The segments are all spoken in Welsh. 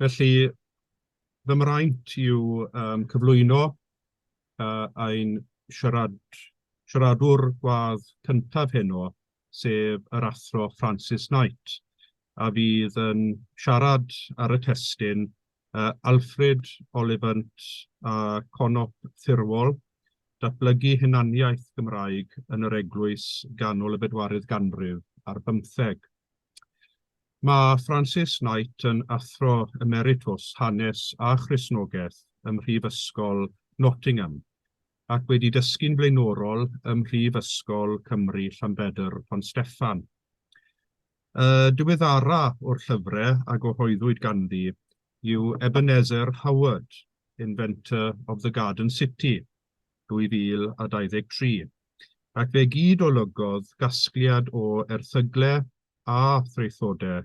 Felly, fy mraint yw um, cyflwyno uh, ein siarad, siaradwr gwadd cyntaf heno, sef yr Athro Francis Knight, a fydd yn siarad ar y testun uh, Alfred Ollivant a Conop Thirwall, datblygu hunaniaeth Gymraeg yn yr Eglwys ganol y bedwaredd ganrif ar bymtheg. Mae Francis Knight yn Athro Emeritws Hanes a Christnogaeth ym Mhrifysgol Nottingham ac wedi dysgu'n flaenorol ym Mhrifysgol Cymru Llanbedr Pont Steffan. Y diweddara o'r llyfrau a gyhoeddwyd ganddi yw Ebenezer Howard, Inventor of the Garden City, 2023, ac fe gyd-olygodd gasgliad o erthygle a thraethodau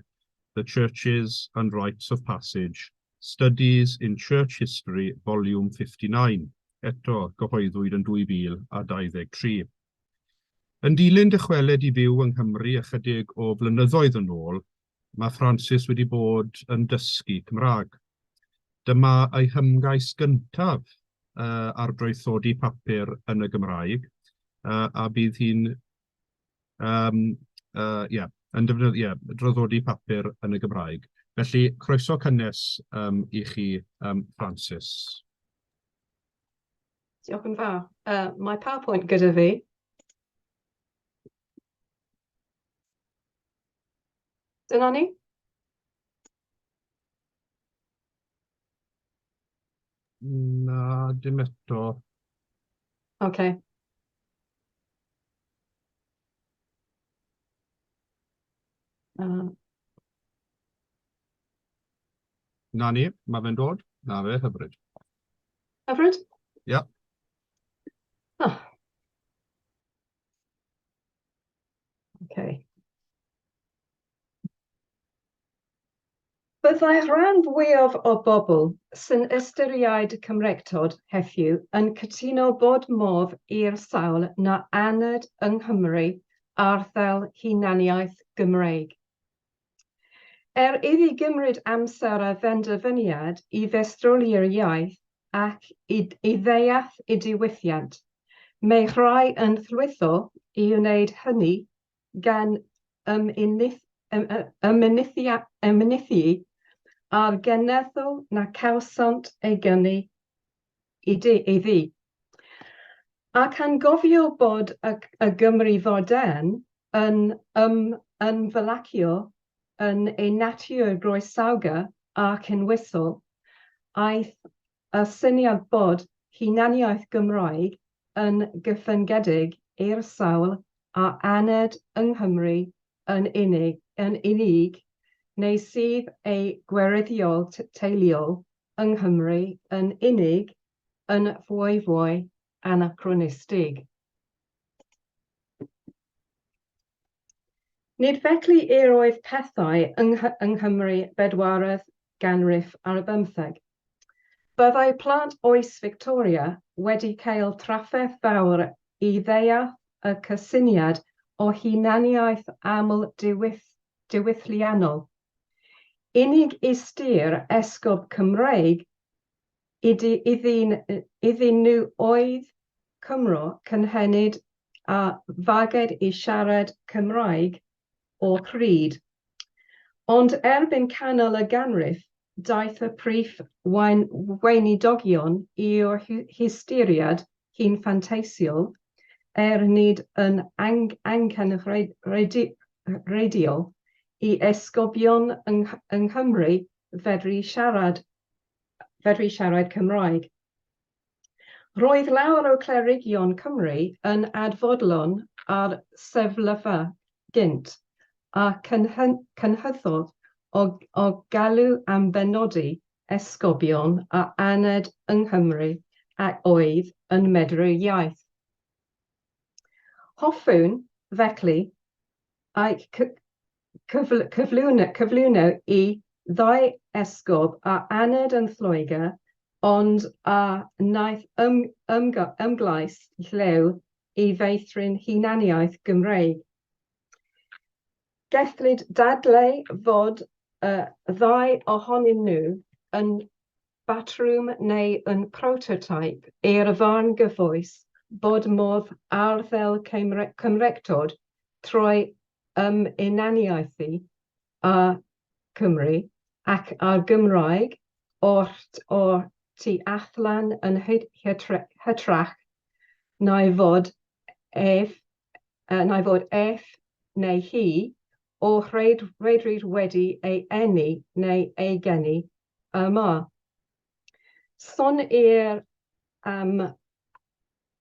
The Churches and Rites of Passage, Studies in Church History Volume 59, eto gyhoeddwyd yn 2023. Yn dilyn dychweled i fyw yng Nghymru ychydig o flynyddoedd yn ôl, mae Francis wedi bod yn dysgu Cymraeg. Dyma ei hymgais gyntaf uh, ar draethodi papur yn y Gymraeg, uh, a bydd hi'n um, uh, yeah, yn defnyddio, yeah, draddodi papur yn y Gymraeg. Felly, croeso cynnes um, i chi, um, Francis. Diolch yn fawr. Uh, mae PowerPoint gyda fi. Dyna ni. Na, dim eto. OK. Uh. Na ni, mae fe'n dod. Na fe, hyfryd. Hyfryd? Ia. Yeah. Oh. Okay. Byddai'r rhan fwyaf o bobl sy'n ystyried Cymreictod heddiw yn cytuno bod modd i'r sawl na aned yng Nghymru arddel hunaniaeth Gymreig. Er iddi gymryd amser a phenderfyniad i feistroli'r iaith ac i ddeall y diwylliant, mae rhai yn llwyddo i wneud hynny gan ymuniaethu â'r genedl na cawsant ei gynnu iddi. Ac angofio bod y Gymru fodern yn ymfalacio yn ei natur groesawgar a chynhwysol, aeth y syniad bod hunaniaeth Gymraeg yn gyfyngedig i'r sawl a aned yng Nghymru yn unig, yn unig neu sydd ei gwreiddiol teuluol yng Nghymru yn unig yn fwyfwy anachronistig. Nid felly yr oedd pethau yng Nghymru bedwaredd ganrif ar bymtheg. Byddai plant oes Victoria wedi cael trafferth fawr i ddeall y cysyniad o hunaniaeth aml-diwylliannol. Unig ystyr esgob Cymreig iddyn nhw oedd Cymro cynhenid a faged i siarad Cymraeg o pryd. Ond erbyn canol y ganrif, daeth y prif weinidogion i'w hystyried hi'n ffanteisiol, er nid yn angenrheidiol, i esgobion yng Nghymru fedru siarad fedru siarad Cymraeg. Roedd lawer o clerigion Cymru yn adfodlon ar sefyllfa gynt, a cynhyddodd o, o galw am benodi esgobion a aned yng Nghymru ac oedd yn medru'r iaith. Hoffwn, felly, eich cyflwyno, cyflwyno i ddau esgob a aned yn Lloegr ond a wnaeth ym, ymglais llew i feithrin hunaniaeth Gymreig. Gellid dadlau fod Y ddau ohonyn nhw yn batrwm neu yn prototype i'r farn gyfoes bod modd arddel Cymreictod trwy ymhunaniaethu â Chymru ac â'r Gymraeg o'r o'r tu allan yn hytrach na'i fod ef na'i fod ef neu hi o reidrwydd wedi ei eni neu ei geni yma. Sonir am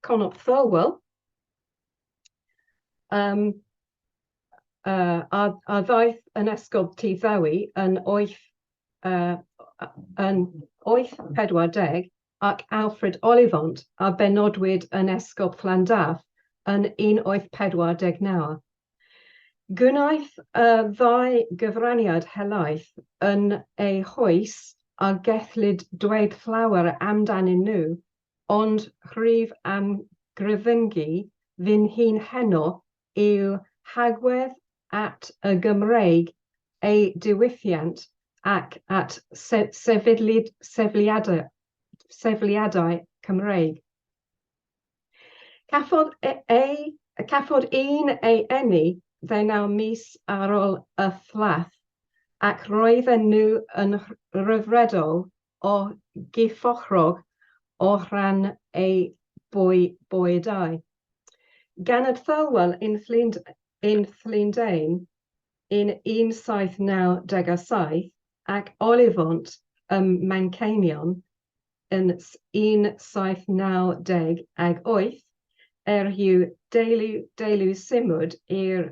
Connop Thirlwell, a ddaeth yn esgob Tŷ Ddewi yn yn 840 ac Alfred Ollivant a benodwyd yn esgob Llandaf yn 1849. Gwnaeth y ddau gyfraniad helaeth yn eu hoes a gellid dweud llawer amdanyn nhw, ond rwyf am gryfyngu fy hun heno i'w hagwedd at y Gymraeg, ei diwylliant ac at sefydliadau Cymreig. Cafodd ei, cafodd un ei eni ddeunaw mis ar ôl y fflath ac roedden nhw yn rhyfeddol o gyfochrog o ran eu bywydau. Ganed Thirlwell yn Llundain yn 1797 ac Ollivant ym Manceinion yn 1798, er i'w deulu symud i'r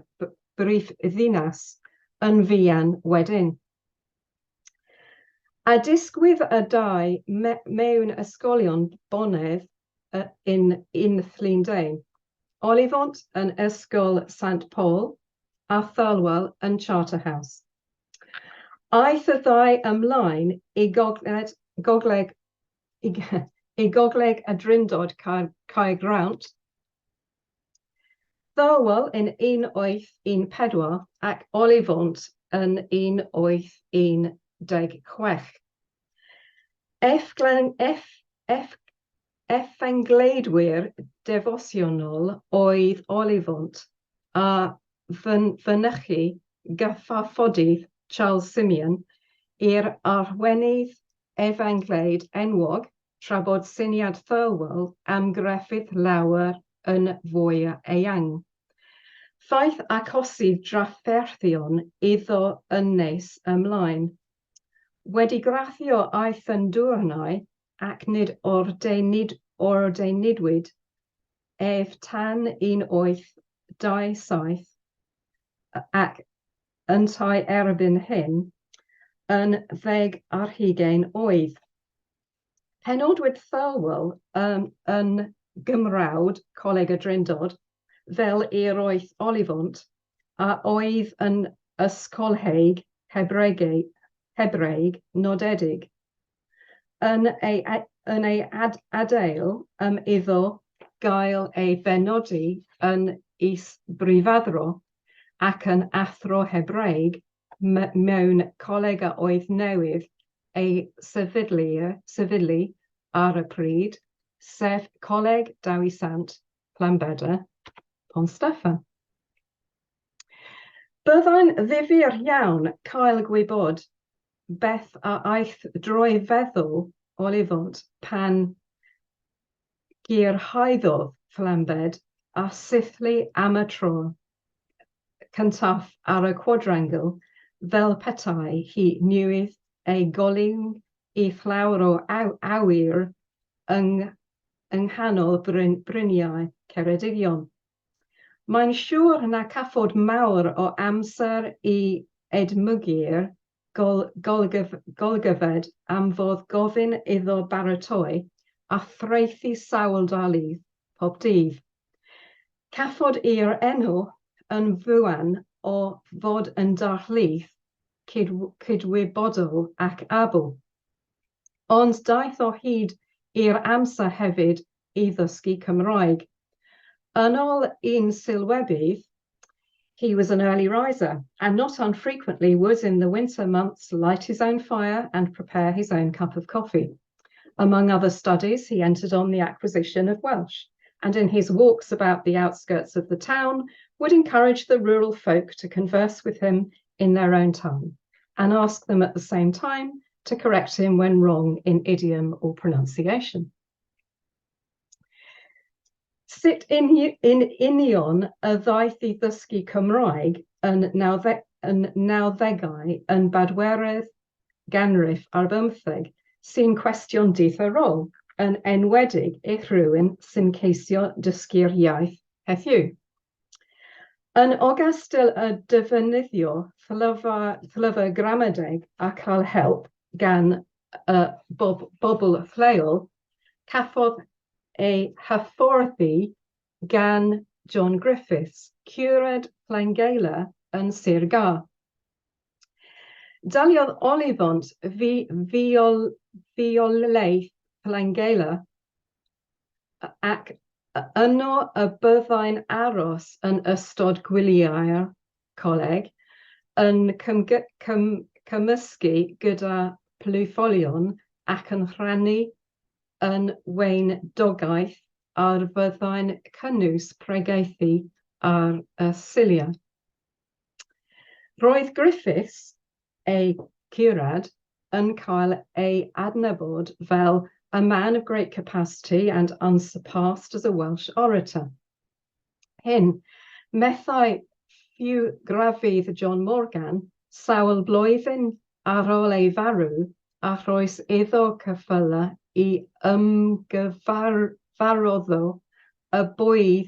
brifddinas yn fuan wedyn. A disgwydd y ddau mewn ysgolion bonedd yn Llundain, Ollivant yn Ysgol Sant Paul a Thirlwell yn Charterhouse. Aeth y ddau ymlaen i gogled, gogleg, i, i Goleg y Drindod Caergrawnt, Thirlwell yn 1814 ac Ollivant yn 1816. F, F, F, Efengleidwyr defosiynol oedd Ollivant a fynychu gyfarfodydd Charles Simeon i'r arweinydd efengleid enwog tra bod syniad Thirlwell am grefydd lawer yn fwy eang. Ffaith achosi drafferthion iddo yn nes ymlaen. Wedi graddio aeth yn dwrnai ac nid ordeinidwyd ef tan 1827 ac yntau erbyn hyn yn 20 oed. Penodwyd Thirlwell yn Gymrawd Coleg y Drindod fel yr oedd Ollivant, a oedd yn ysgolheig Hebreig nodedig, yn ei, yn ei ad, adael am iddo gael ei benodi yn is-brifathro ac yn athro Hebraeg mewn coleg a oedd newydd ei sefydlu ar y pryd, sef Coleg Dewi Sant, Llanbedr, Pont Steffan. Byddai'n ddifyr iawn cael gwybod beth a aeth drwy feddwl Ollivant pan gyrhaeddodd Llambed a saethlu am y tro cyntaf ar y cwadrangle fel petai hi newydd ei gollwng i llawr o awyr yng nghanol bryniau Ceredigion. Mae'n siŵr na cafodd mawr o amser i edmygu'r golgyfed am fod gofyn iddo baratoi a thraethu sawl darlith pob dydd. Cafodd i'r enw yn fuan o fod yn darlith cydwybodol ac abl. Ond daeth o hyd i'r amser hefyd i ddysgu Cymraeg. Yn ôl un sylwebydd, He was an early riser, and not unfrequently would in the winter months light his own fire and prepare his own cup of coffee. Among other studies, he entered on the acquisition of Welsh, and in his walks about the outskirts of the town would encourage the rural folk to converse with him in their own tongue and ask them at the same time to correct him when wrong in idiom or pronunciation. Sut yn, yn union y ddaeth i ddysgu Cymraeg yn, nawdde, yn nawddegau yn badweredd ganrif ar bymtheg sy'n cwestiwn diddorol, yn enwedig i rhywun sy'n ceisio dysgu'r iaith heddiw. Yn ogystal â defnyddio llyfr gramadeg a cael help gan y bobl lleol, cafodd ei hyfforddi gan John Griffiths, curad Llangeler yn Sir Gâr. Daliodd Olifant fiolaeth Llangeler ac yno y byddai'n aros yn ystod gwyliau'r coleg, yn cymysgu gyda plwyfolion ac yn rhannu yn weinidogaeth a fyddai'n cynnwys pregethu ar y Suliau. Roedd Griffiths, ei curad, yn cael ei adnabod fel a man of great capacity and unsurpassed as a Welsh orator. Hyn, methai ffiwgrafydd John Morgan sawl blwyddyn ar ôl ei farw a rhoes iddo cyffyle i ymgyfarwyddo y bwyd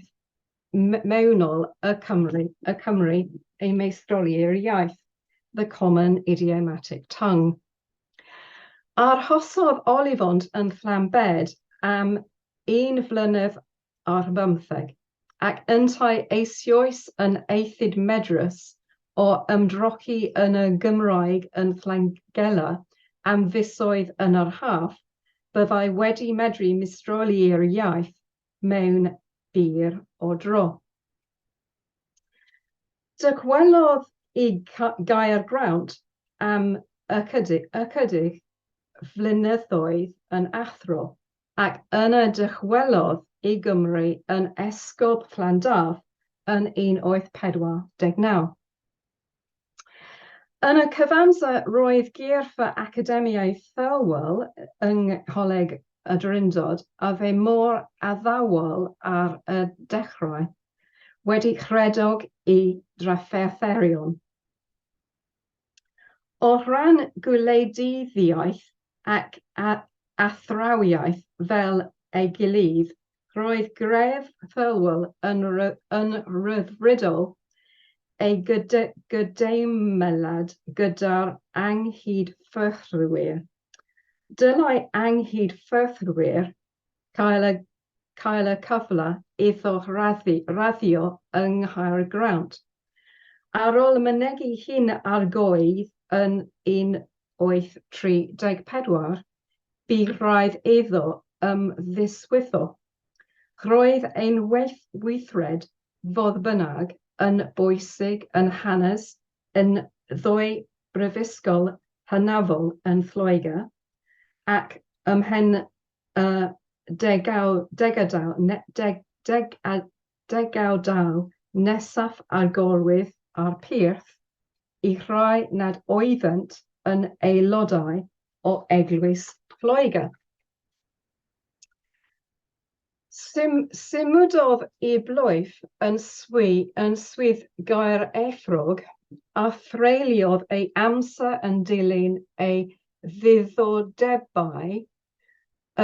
mewnol y Cymry, y Cymry ei meistroli'r iaith, the common idiomatic tongue. Arhosodd Olifant yn Llambed am un flynedd ar bymtheg, ac yntau eisoes yn eithid medrus o ymdrochi yn y Gymraeg yn Llangeler am fisoedd yn yr haf, byddai wedi medru meistroli'r iaith mewn byr o dro. Dychwelodd i Gaergrawnt am ychydig, ychydig flynyddoedd yn athro, ac yna dychwelodd i Gymru yn Esgob Llandaf yn 1849. Yn y cyfamser roedd geirfa Academïau Thirlwall yng Ngholeg y Drindod a fe mor addawol ar y dechrau, wedi rhedeg i drafferthion. O ran gwleidyddiaeth ac athrawiaeth fel ei gilydd, roedd greddf Thirlwall yn, yn ryddfrydol ei gydymdeimlad gyda'r anghydffurfwyr. Dylai anghydffurfwyr cael y, cael y cyfle iddo raddio yng Nghaergrawnt. Ar ôl mynegi hyn ar goedd yn 1834, bu rhaid iddo ymddiswyddo. Roedd ein weithred, fodd bynnag, yn bwysig yn hanes yn ddwy brifysgol hynafol yn Lloegr ac ymhen y degau, degadau, deg, deg, degawdau nesaf agorwyd ar Pyrth i rhai nad oeddent yn aelodau o Eglwys Lloegr. Sym, symudodd i blwyf yn, swy, yn swydd Gaer Efrog a threuliodd ei amser yn dilyn ei ddiddordebau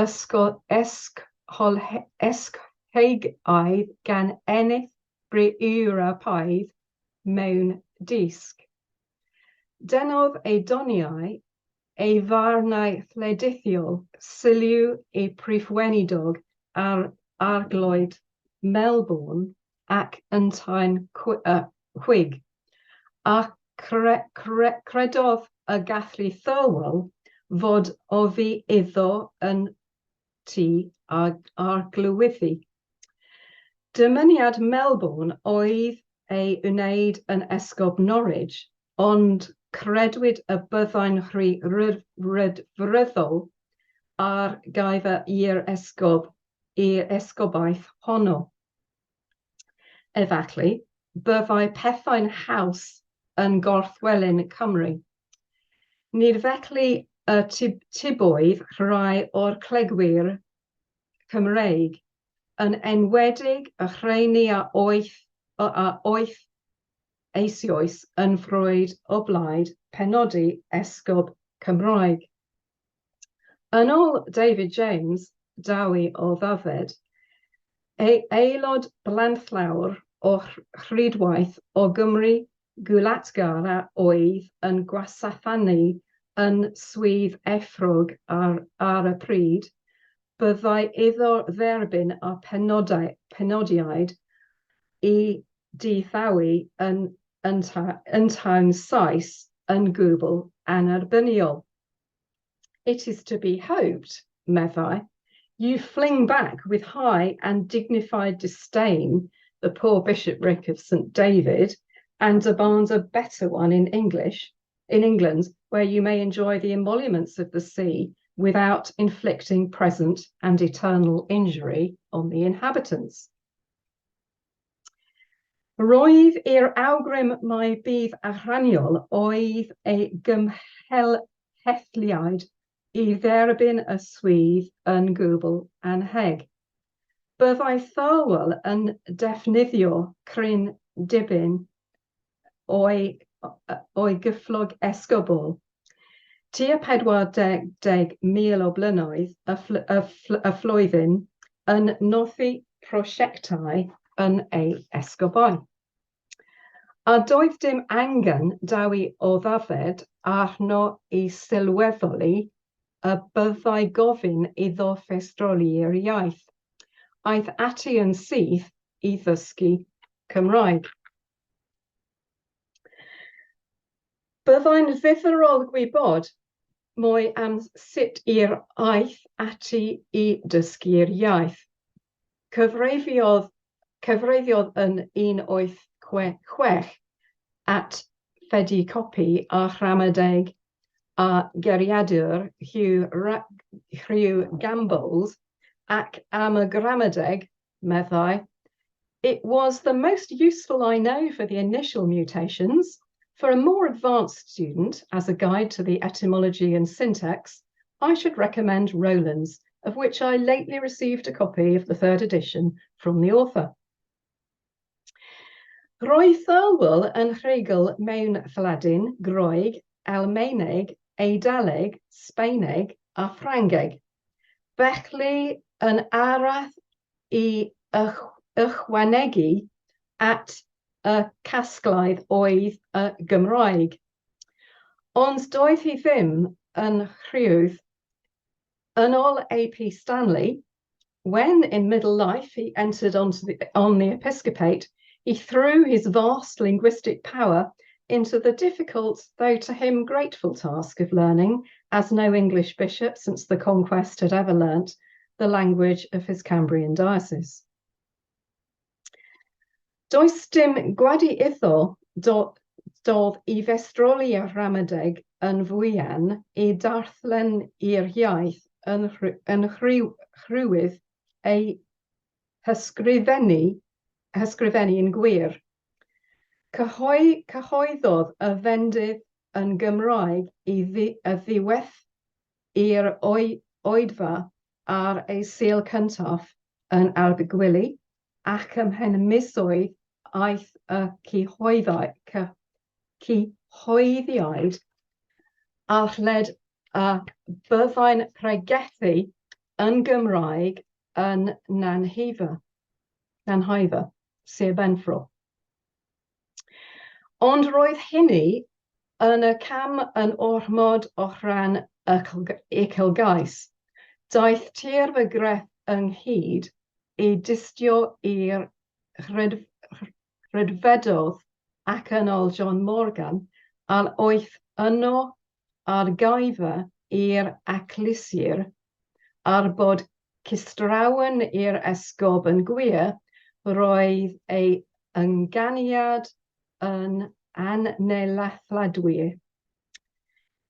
ysgol esgheigaidd gan ennill bri Ewropeaidd mewn dysg. Denodd ei doniau, ei farnau wleidyddol sylw y Prif Weinidog ar Arglwydd Melbourne ac yntau'n Whig, a cre cre credodd y gallu Thirlwall fod oddi iddo yn tŷ arglwyddi. Dymuniad Melbourne oedd ei wneud yn Esgob Norwich, ond credwyd y byddai'n rhy ryddfrydol ar gyfer i'r esgob i'r esgobaeth honno. Efallai, byddai pethau'n haws yn gorthwelyn Cymru. Nid felly y tyboedd rhai o'r clegwyr Cymreig, yn enwedig y rheini a oedd, a oedd eisoes yn frwyd o blaid penodi esgob Cymraeg. Yn ôl David James, Dawi o Ddyfed, ei aelod blaenllaw o'r rhwydwaith o Gymru Gwlatgar a oedd yn gwasanaethu yn Swydd Efrog ar, ar y pryd, byddai iddo dderbyn y penodau, penodiad i Dyddewi yn yntau'n Sais yn gwbl annerbyniol. It is to be hoped, meddai, you fling back with high and dignified disdain the poor bishopric of St David and demand a better one in English, in England, where you may enjoy the emoluments of the see without inflicting present and eternal injury on the inhabitants. Roedd i'r awgrym mai budd ariannol oedd ei gymhelliad i dderbyn y swydd yn gwbl annheg. Byddai Thirlwall yn defnyddio cryn dipyn o'i, o'i gyflog esgobol, tua 40,000 o bunnoedd y, y, y flwyddyn yn noddi prosiectau yn ei esgobaeth. A doedd dim angen Dewi o Ddyfed arno i sylweddoli y byddai gofyn iddo feistroli'r iaith. Aeth ati yn syth i ddysgu Cymraeg. Byddai'n ddiddorol gwybod mwy am sut yr aeth ati i dysgu'r iaith. Cyfeiriodd, cyfeiriodd yn 1866 at fedi copi a Ramadeg a Geiriadur Hugh, Hugh Gambold ac am y gramadeg, meddai, It was the most useful I know for the initial mutations. For a more advanced student, as a guide to the etymology and syntax, I should recommend Rowlands, of which I lately received a copy of the third edition from the author. Roedd Thirlwall yn rhugl mewn Lladin, Groeg, Almaeneg, Eidaleg, Sbaeneg a Ffrangeg. Felly yn arall i ychwanegu at y casgliad oedd y Gymraeg. Ond doedd hi ddim yn rhwydd. Yn ôl A.P. Stanley, when in middle life he entered on the episcopate, he threw his vast linguistic power into the difficult, though to him grateful task of learning, as no English bishop since the conquest had ever learnt, the language of his Cambrian diocese. Does dim gwadu iddo do, dod i feistroli y ramadeg yn fuan i darllen i'r iaith yn, yn rhwydd ei hysgrifennu, hysgrifennu yn gwir. Cyhoi, cyhoeddodd y fendydd yn Gymraeg i ddi, y ddiwedd i'r oedfa ar ei Sul cyntaf yn Abergwili ac ymhen misoedd aeth y cyhoeddiad ar led a byddai'n pregethu yn Gymraeg yn Nanhaifa, Nanhaifa, Sir Benfro. Ond roedd hynny yn y cam yn ormod o ran y uchelgais. Daeth tyrfa gref ynghyd i dystio i'r rhyfeddod ac yn ôl John Morgan, a oedd yno ar gyfer i'r achlysur ar bod cystrawen i'r esgob yn gwir, roedd ei ynganiad yn annealladwy.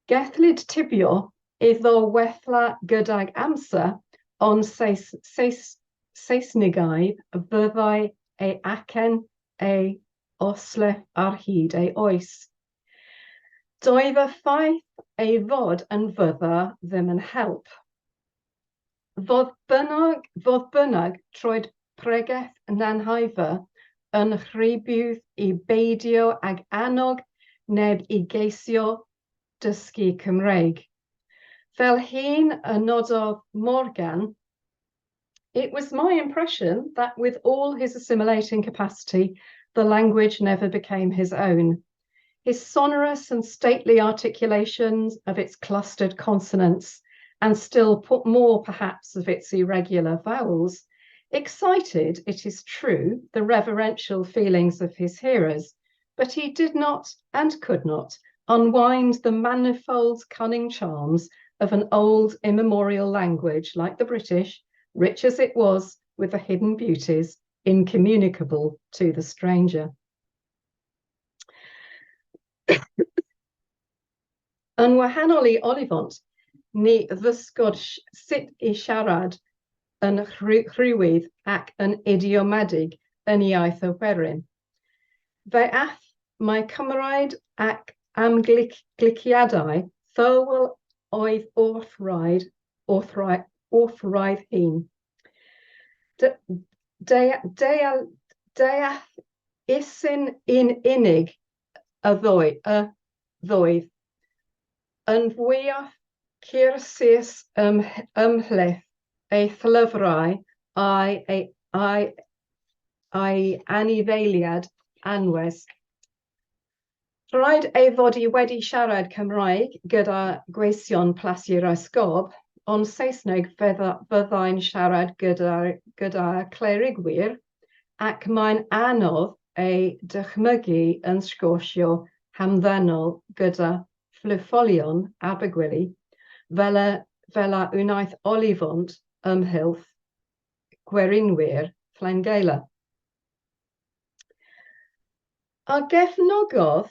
Gellid tybio iddo wella gydag amser, ond Seisnigaidd fyddai ei acen ei oslef ar hyd ei oes. Doedd y ffaith ei fod yn fyddar ddim yn help. Fodd bynnag, fodd bynnag, troed pregeth Nanhaifa yn rhybudd i beidio ag annog neb i geisio dysgu Cymraeg. Fel hyn y nododd Morgan, "It was my impression that with all his assimilating capacity, the language never became his own. His sonorous and stately articulations of its clustered consonants, and still put more perhaps of its irregular vowels, excited, it is true, the reverential feelings of his hearers, but he did not and could not unwind the manifold cunning charms of an old immemorial language like the British, rich as it was with the hidden beauties incommunicable to the stranger." Yn wahanol i Olifant, ni ddysgodd sut i siarad yn rhwydd ac yn idiomatig yn iaith y werin. Fe aeth mae Cymraeg ac amgliciadau Thirlwall oedd wrth raid, wrth raid, wrth wraidd hyn. Deall, deall isyn yn unig y ddwy, y ddoedd. Yn fwyaf cyrsus ym, ymhlith ei thlyfrau a'i, ei, a'i, a'i anifeiliad anwes. Rhaid ei fod i wedi siarad Cymraeg gyda gweision Plas Yr Esgob, ond Saesneg fyddai'n siarad gyda, gyda clerigwyr, ac mae'n anodd ei dychmygu yn sgwrsio hamddenol gyda phlwyfolion Abergwili, fel y, fel a wnaeth Olifant ymhylth gwerinwyr Llangeler. A gefnogodd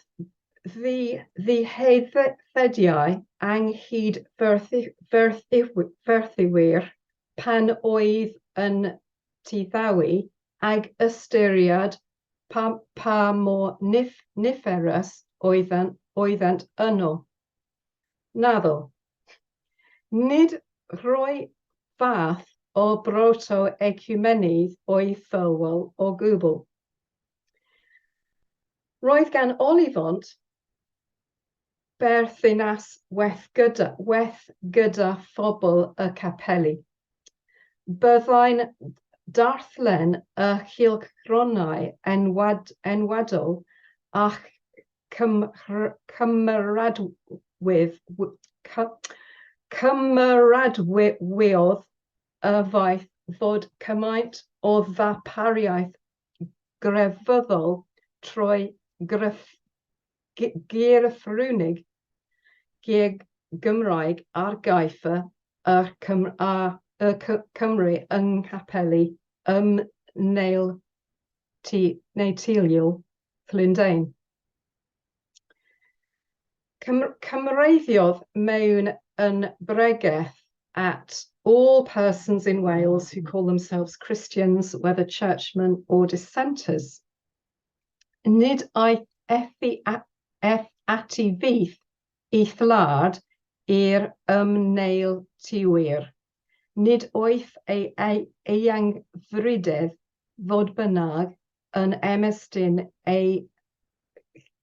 ddiheithediau anghydferthywyr pan oedd yn Tyddewi ag ystyried pa, pa mor nif, niferus oeddent, oeddent yno? Naddo. Nid rhoi fath o broto-ecumenydd oedd Thirlwall o gwbl. Roedd gan Olifant berthynas well gyda, well gyda phobl y capeli. Byddai'n darllen y cylchgronau enwad, enwadol a cymeradwydd, cymeradwyodd y ffaith fod cymaint o ddarpariaeth grefyddol trwy geirffrwnig Gymraeg ar gyfer y Cymry yng nghapeli ym neilltuol Llundain. Cymreiddiodd mewn yn bregeth at all persons in Wales who call themselves Christians, whether churchmen or dissenters. Nid aeth ef ati fyth i thlad i'r ymneilltuwyr. Nid oedd ei eangfrydedd, fodd bynnag, yn ymestyn ei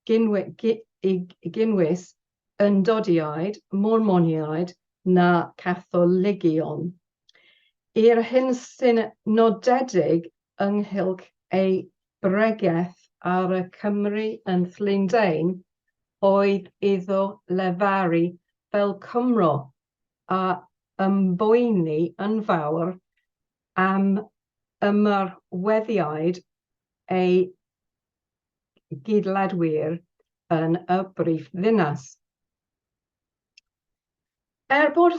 gynnwys Undodiaid, Mormoniaid na Chatholigion. I'r hyn sy'n nodedig ynghylch ei bregeth ar y Cymry yn Llundain oedd iddo lefaru fel Cymro a ymboeni yn fawr am ymarweddiad ei gydwladwyr yn y brifddinas. Er bod,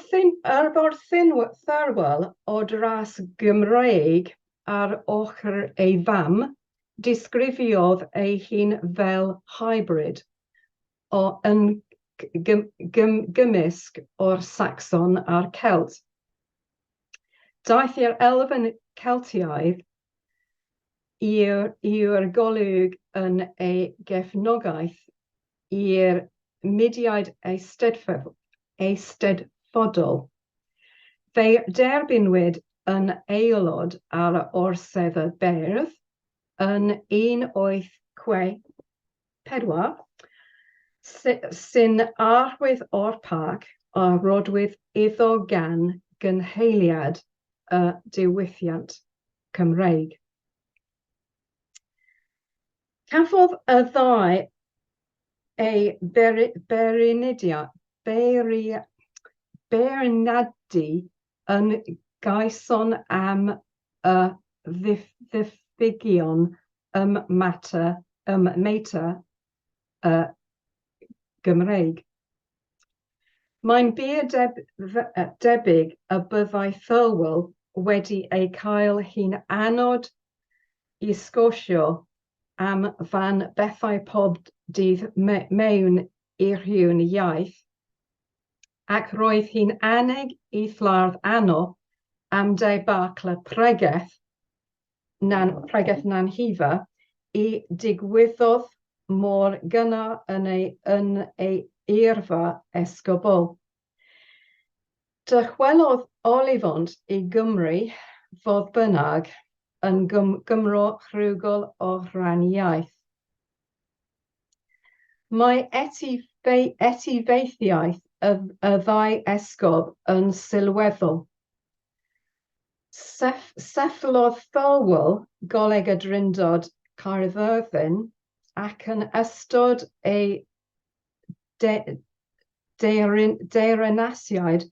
er bod Thirlwall o dras Gymreig ar ochr ei fam, Disgrifiodd ei hun fel hybrid o yn gymysg o'r Saxon a'r Celt. Daeth i'r elfen Celtiaidd i'r golwg yn ei gefnogaeth i'r mudiad eisteddfodol. Fe'i derbyniwyd yn aelod ar Orsedd y Beirdd yn 1864, sy'n arwydd o'r parch a roddwyd iddo gan gynheiliad y diwylliant Cymreig. Cafodd y ddau eu beirniadu yn gyson am y ddiffygion ym mater y Gymraeg. Mae'n bur debyg y byddai Thirlwall wedi ei cael hi'n anodd i sgwrsio am fân bethau pob dydd mewn unrhyw iaith, ac roedd hi'n anig i Flardd Ano am debacle pregeth nan pregeth Nanhifa i digwyddodd mor gynnar yn ei yn ei eirfa esgobol. Dychwelodd Olifant i Gymru, fodd bynnag, yn Gymro rhugl o ran iaith. Mae etifeddiaeth y ddau esgob yn sylweddol. Sefydlodd Thirlwall Goleg y Drindod Caerfyrddin ac yn ystod ei deyrnasiad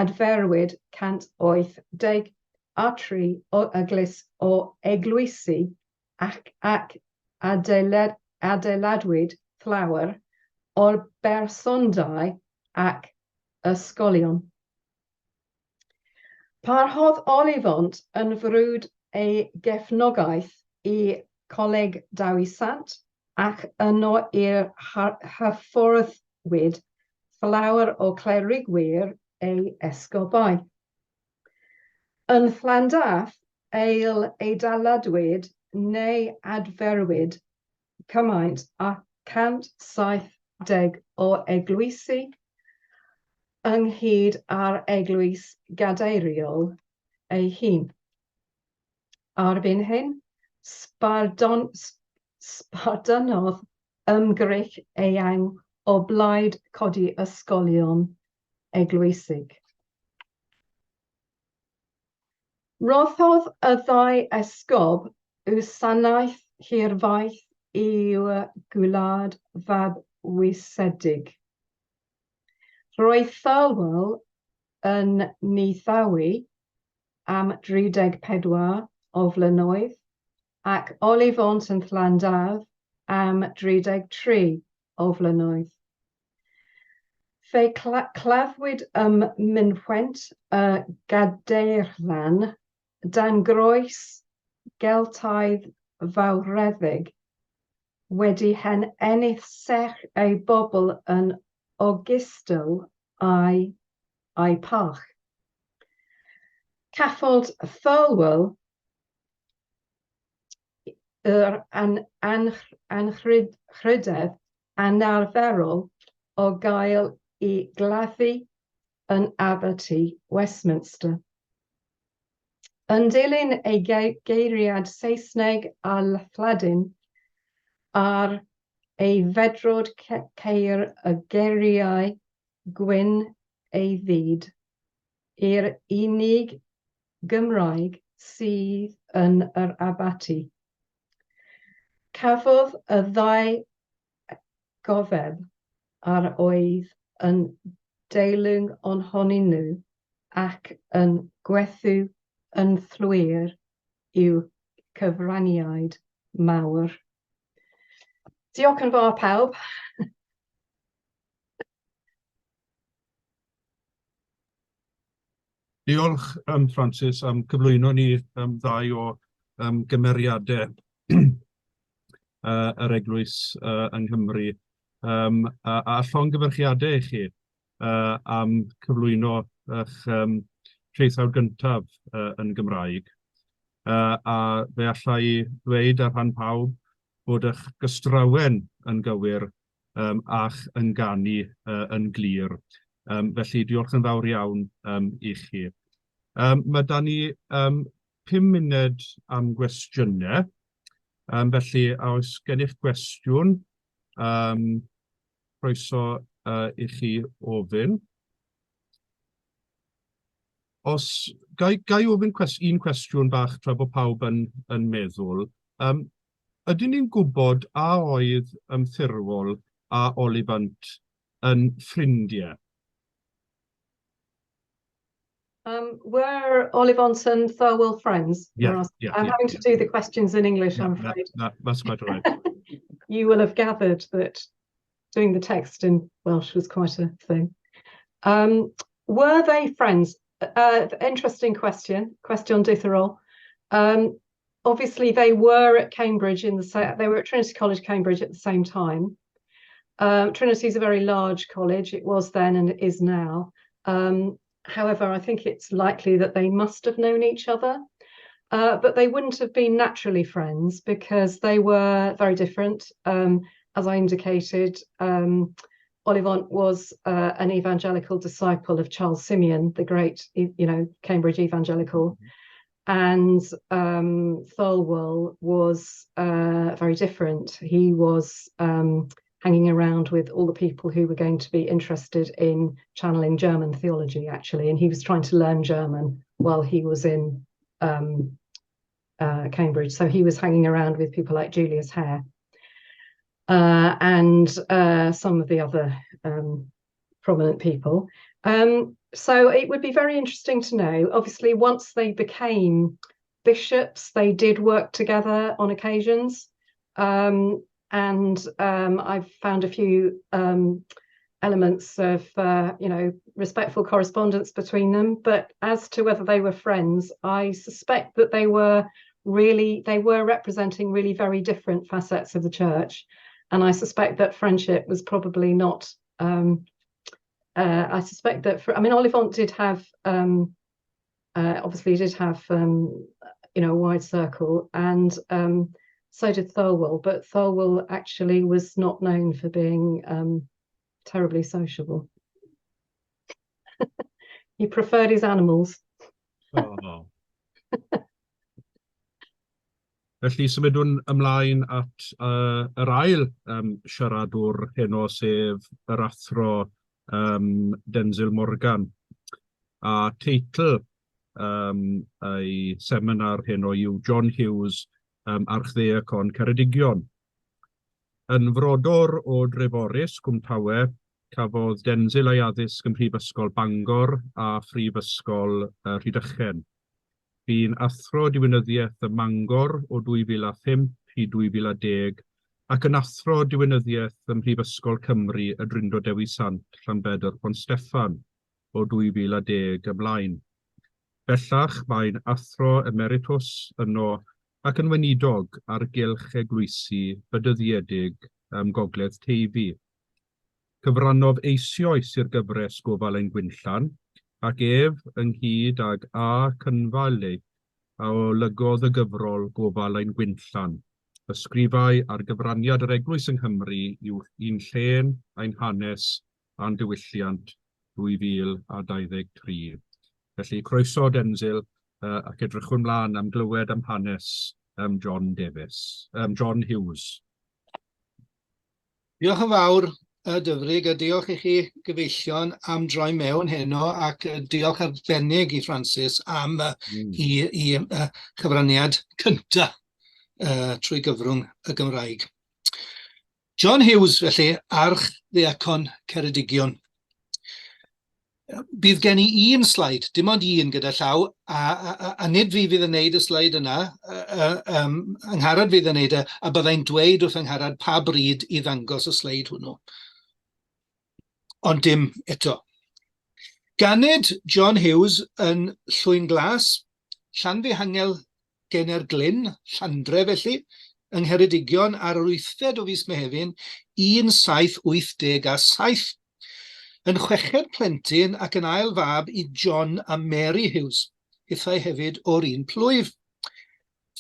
adferwyd 183 o eglwys o eglwysi ac ac adeiladwyd llawer o bersondai ac ysgolion. Parhaodd Olifant yn frwd ei gefnogaeth i Coleg Dewi Sant ac yno yr hyfforddwyd llawer o clerigwyr ei esgobaeth. Yn Llandaff ail-adeiladwyd neu adferwyd cymaint â 170 o eglwysi, ynghyd â'r eglwys gadeiriol ei hun. Erbyn hyn, sbardunodd ymgyrch eang o blaid codi ysgolion eglwysig. Rhoddodd y ddau esgob wasanaeth hirfaith i'w gwlad fabwysiedig. Roedd Thirlwall yn Nithawi am 34 o flynyddoedd ac Olifant yn Llandaf am 33 o flynyddoedd. Fe claddwyd ym mynwent y Gadeirlan dan groes Geltaidd fawreddig, wedi hen ennill serch ei bobl yn ogystal â'i parch. Cafodd Thirlwall yr anrhydedd anarferol o gael ei gladdu yn Abaty Westminster. Yn dilyn ei geiriad Saesneg a Lladin ar ei feddrod ceir y geiriau gwyn ei fyd, yr unig Gymraeg sydd yn yr abaty. Cafodd y ddau gofeb ar oedd yn deilwng ohonyn nhw ac yn gweddu yn llwyr i'w cyfraniad mawr. Diolch yn fawr pawb. Diolch, Francis, am cyflwyno ni ddau o gymeriadau uh, yr Eglwys yng Nghymru. Um, a, a llongyfarchiadau i chi uh, am cyflwyno eich traethawd gyntaf yn Gymraeg. A fe alla i ddweud ar rhan pawb bod eich gystrawen yn gywir a'ch ynganu yn glir. Felly diolch yn fawr iawn i chi. Mae 'da ni 5 munud am gwestiynau. Felly, a oes gennych gwestiwn, croeso i chi ofyn. Os, ga i, ga i ofyn cwest, un cwestiwn bach tra bod pawb yn, yn meddwl? Um, ydyn ni'n gwybod a oedd Ymthirwol a Olifant yn ffrindiau? Were Ollivant and Thirlwell friends? Yeah. I'm having to do the questions in English, I'm afraid. That's quite all right. You will have gathered that doing the text in Welsh was quite a thing. Were they friends? Interesting question, question diddorol. Obviously, they were at Cambridge in the they were at Trinity College, Cambridge at the same time. Trinity is a very large college. It was then and it is now. However, I think it's likely that they must have known each other, but they wouldn't have been naturally friends because they were very different. As I indicated, Ollivant was an evangelical disciple of Charles Simeon, the great, Cambridge evangelical. And Thirlwell was very different. He was hanging around with all the people who were going to be interested in channeling German theology, actually, and he was trying to learn German while he was in Cambridge. So he was hanging around with people like Julius Hare and some of the other prominent people. So it would be very interesting to know. Obviously, once they became bishops, they did work together on occasions. And I've found a few elements of, respectful correspondence between them. But as to whether they were friends, I suspect that they were really, they were representing really very different facets of the church. And I suspect that friendship was probably not, I suspect that, for, I mean, Ollivant did have, obviously did have, a wide circle, and so did Thirlwell, but Thirlwell actually was not known for being terribly sociable. He preferred his animals. Oh. Felly symudwn ymlaen at yr ail siaradwr heno, sef yr athro Denzil Morgan. A teitl ei seminar heno yw John Hughes, Archddiacon Ceredigion. Yn frodor o Dreforys, Cwmtawe, cafodd Denzil ei addysg ym Mhrifysgol Bangor a Phrifysgol Rhydychen. Bu'n athro diwinyddiaeth ym Mangor o 2005 i 2010 ac yn athro diwinyddiaeth ym Mhrifysgol Cymru y Drindod Dewi Sant, Llanbedr Pont Steffan o 2010 ymlaen. Bellach mae'n athro emeritws yno ac yn weinidog ar gylch eglwysi Bedyddiedig ym Gogledd Teifi. Cyfrannodd eisoes i'r gyfres Gofal Ein Gwinllan, ac ef, ynghyd ag A. Cynfael Lake, a olygodd y gyfrol Gofal Ein Gwinllan, ysgrifau ar gyfraniad yr Eglwys yng Nghymru i'w i'n llên, ein hanes a'n diwylliant 2023. Felly, croeso Denzil, ac edrychwn mlaen am glywed am hanes John Davies, John Hughes. Diolch yn fawr, Dyfrig, a diolch i chi gyfeillion am droi mewn heno, ac diolch arbennig i Francis am i chyfraniad cyntaf trwy gyfrwng y Gymraeg. John Hughes, felly, Archddiacon Ceredigion. Bydd gen i un sleid, dim ond un gyda llaw, a nid fi fydd yn neud y sleid yna, Angharad fydd yn neud e, a byddai'n dweud wrth Angharad pa bryd i ddangos y sleid hwnnw. Ond dim eto. Ganed John Hughes yn Llwyn Glas, Llanfihangel Genau'r Glyn, Llandre felly, yng Ngheredigion ar yr wythfed o fis Mehefin 1787, yn chweched plentyn ac yn ail fab i John a Mary Hughes, hithau hefyd o'r un plwyf.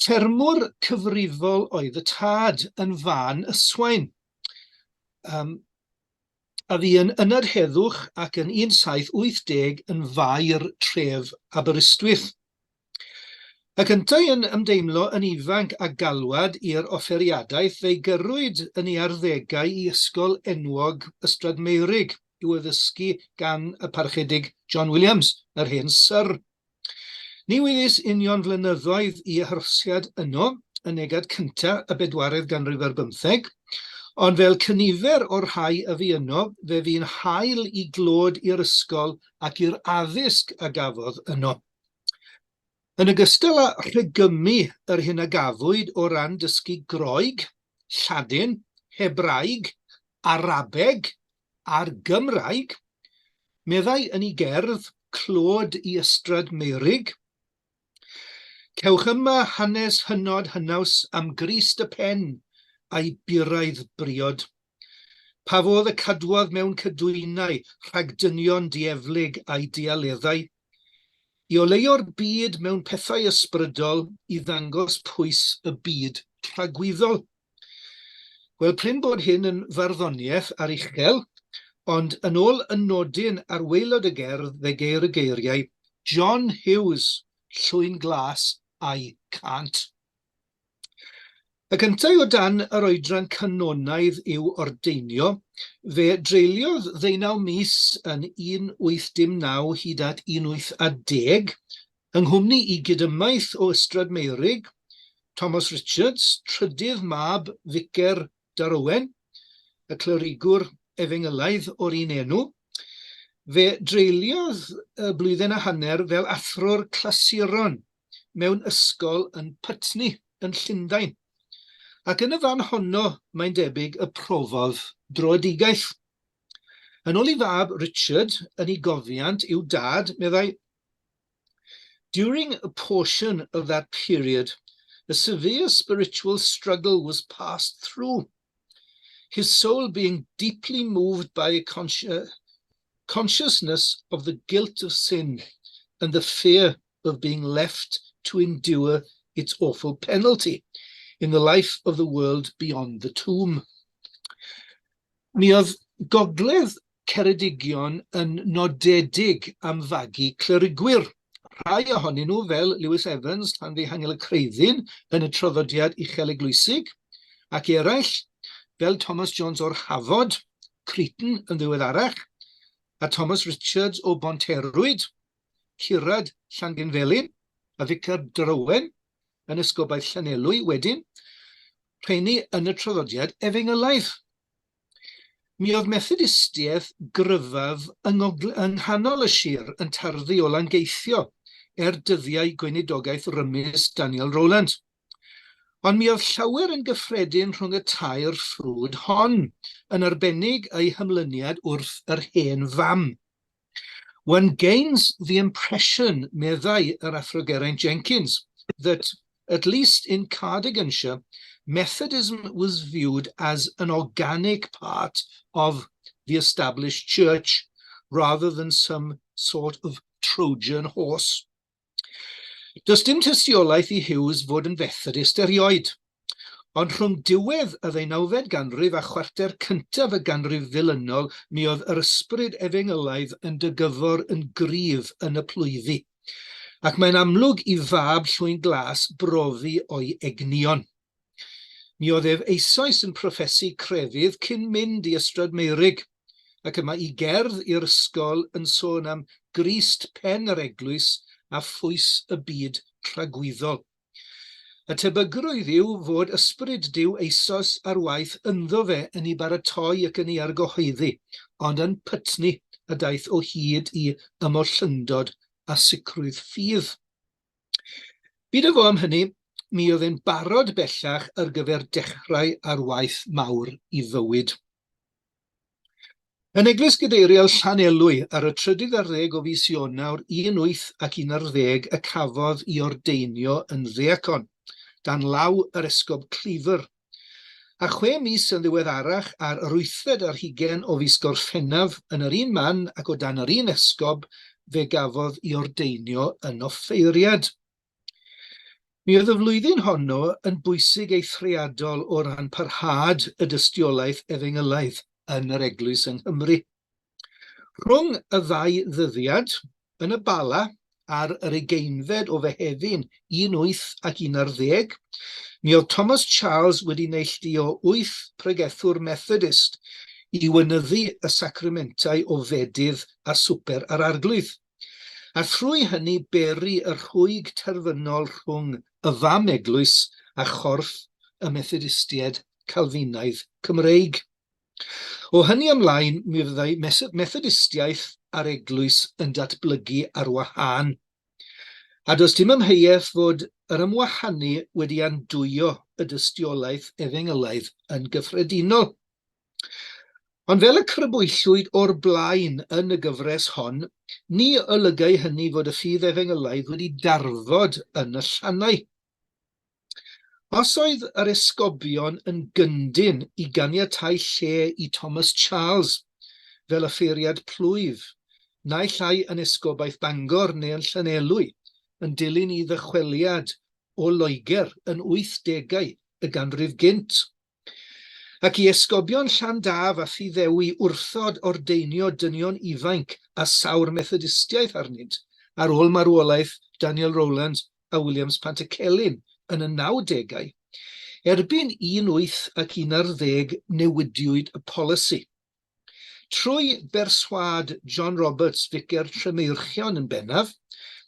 Ffermwr cyfrifol oedd y tad yn Fan Yswain, a fu yn ynad heddwch ac yn 1780 yn faer tref Aberystwyth. Ac yntau yn ymdeimlo yn ifanc â galwad i'r offeiriadaeth, fe'i gyrrwyd yn ei arddegau i ysgol enwog Ystrad Meurig i'w addysgu gan y Parchedig John Williams, yr hen Syr. Ni wyddys union flynyddoedd i arhosiad yno, yn negad cyntaf y bedwaredd ganrif ar bymtheg, ond fel cynifer o'r rhai a fu yno, fe fu'n hael i glod i'r ysgol ac i'r addysg a gafodd yno. Yn ogystal â rhegymu yr hyn a gafwyd o ran dysgu Groeg, Lladin, Hebraeg, Arabeg a'r Gymraeg, meddai yn ei gerdd Clod i Ystrad Meurig, Cewch yma hanes hynod hynaws am Grist y pen a'i buraidd briod. Pa fodd y cadwodd mewn cydwynau rhag dynion dieflig a'i dialeddau, i oleuo'r byd mewn pethau ysbrydol i ddangos pwys y byd tragwyddol. Wel, prin bod hyn yn farddoniaeth aruchel, ond yn ôl y nodyn ar waelod y gerdd fe geir y geiriau John Hughes, Llwyn Glas a'i Cânt. Y cyntaf o dan yr oedran canonaidd i'w ordeinio, fe dreuliodd ddeunaw mis yn 1809 hyd at 1810 Yng nghwmni i gydymaith o Ystrad Meurig, Thomas Richards, trydydd mab Ficer Darowen, y clerigwr efengylaidd o'r un enw, fe dreuliodd y blwyddyn a hanner fel athro'r clasuron mewn ysgol yn Putney yn Llundain, ac yn y fan honno, mae'n debyg, y profodd dröedigaeth. Yn ôl ei fab Richard, yn ei gofiant i'w dad, meddai, During a portion of that period, a severe spiritual struggle was passed through, his soul being deeply moved by a consci consciousness of the guilt of sin and the fear of being left to endure its awful penalty in the life of the world beyond the tomb. Mi oedd gogledd Ceredigion yn nodedig am fagu clerigwyr, rhai ohonyn nhw fel Lewis Evans, Llanfihangel y Creuddyn yn y traddodiad uchel eglwysig, ac eraill fel Thomas Jones o'r Hafod, Cretan yn ddiweddarach, a Thomas Richards o Bonterwyd, curad Llangynfelyn a ficer Drywen yn Esgobaeth Llanelwy wedyn, rheini yn y traddodiad efengylaidd. Mi oedd Methodistiaeth gryfaf yng yng nghanol y sir yn tarddu o Langeithio er dyddiau gweinidogaeth rymus Daniel Rowland. Ond mi oedd llawer yn gyffredin rhwng y tair ffrwd hon, yn arbennig eu hymlyniad wrth yr hen fam. One gains the impression, meddai yr Athro Geraint Jenkins, that, at least in Cardiganshire, Methodism was viewed as an organic part of the established church rather than some sort of Trojan horse. Does dim tystiolaeth i Hughes fod yn Fethodist erioed. Ond rhwng diwedd y ddeunawfed ganrif a chwarter cyntaf y ganrif ddilynol mi oedd yr ysbryd efengylaidd yn dygyfor yn gryf yn y plwyfi. Ac mae'n amlwg i fab Llwyn Glas brofi o'i egnïon. Mi oedd ef eisoes yn proffesu crefydd cyn mynd i Ystrad Meurig, ac y mae 'i gerdd i'r ysgol yn sôn am Grist pen yr eglwys a phwys y byd tragwyddol. Y tebygrwydd yw fod ysbryd Duw eisoes ar waith ynddo fe yn ei baratoi ac yn ei argyhoeddi, ond yn Putney y daeth o hyd i ymollyngdod a sicrwydd ffydd. Bid y fo am hynny, mi oedd e'n barod bellach ar gyfer dechrau ar waith mawr i fywyd. Yn Eglwys Gadeiriol Llanelwy ar y trydydd ar ddeg o fis Ionawr 18 ac 11 y cafodd i ordeinio yn ddeacon. dan law yr Esgob Cleaver. A chwe mis yn ddiweddarach, ar yr wythfed ar hugain o fis Gorffennaf, yn yr un man ac o dan yr un esgob, fe gafodd ei ordeinio yn offeiriad. Mi oedd y flwyddyn honno yn bwysig eithriadol o ran parhad y dystiolaeth efengylaidd yn yr Eglwys yng Nghymru. Rhwng y ddau ddyddiad, yn y Bala ar yr ugeinfed o Fehefin 18 ac 11, mi oedd Thomas Charles wedi neilltuo wyth pregethwr Methodist i weinyddu y sacramentau o fedydd a swper yr Arglwydd, a thrwy hynny beri y rhwyg terfynol rhwng y fam eglwys a chorff y Methodistiaid Calfinaidd Cymreig. O hynny ymlaen, mi fyddai Methodistiaeth a'r Eglwys yn datblygu ar wahân. A does dim amheuaeth fod yr ymwahanu wedi andwyo y dystiolaeth efengylaidd yn gyffredinol. Ond fel y crybwyllwyd o'r blaen yn y gyfres hon, ni olygai hynny fod y ffydd efengylaidd wedi darfod yn y llannau. Os oedd yr esgobion yn gyndyn i ganiatáu lle i Thomas Charles fel offeiriad plwyf, naill ai yn Esgobaeth Bangor neu yn Llanelwy, yn dilyn ei ddychweliad o Loegr yn wythdegau y ganrif gynt, Ac i esgobion Llandaf a Thŷ Ddewi wrthod ordeinio dynion ifainc a sawr Methodistiaeth arnynt ar ôl marwolaeth Daniel Rowlands a Williams Pantycelyn yn y nawdegau, erbyn un wyth ac un ar ddeg newidiwyd y polisi. Trwy berswâd John Roberts, ficer Tremeirchion yn bennaf,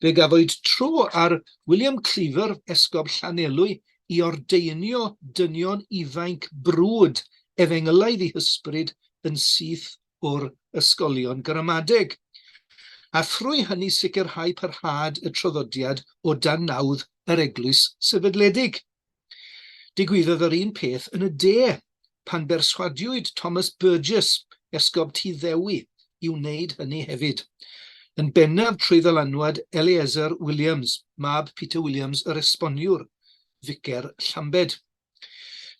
fe gafwyd tro ar William Cleaver, esgob Llanelwy, i ordeinio dynion ifainc brwd efengylaidd eu hysbryd yn syth o'r ysgolion gramadeg, a thrwy hynny sicrhau parhad y traddodiad o dan nawdd yr Eglwys Sefydledig. Digwyddodd yr un peth yn y de, pan berswadiwyd Thomas Burgess, esgob Tŷ Ddewi, i wneud hynny hefyd, yn bennaf trwy ddylanwad Eleazar Williams, mab Peter Williams yr esboniwr, ficer Llambed.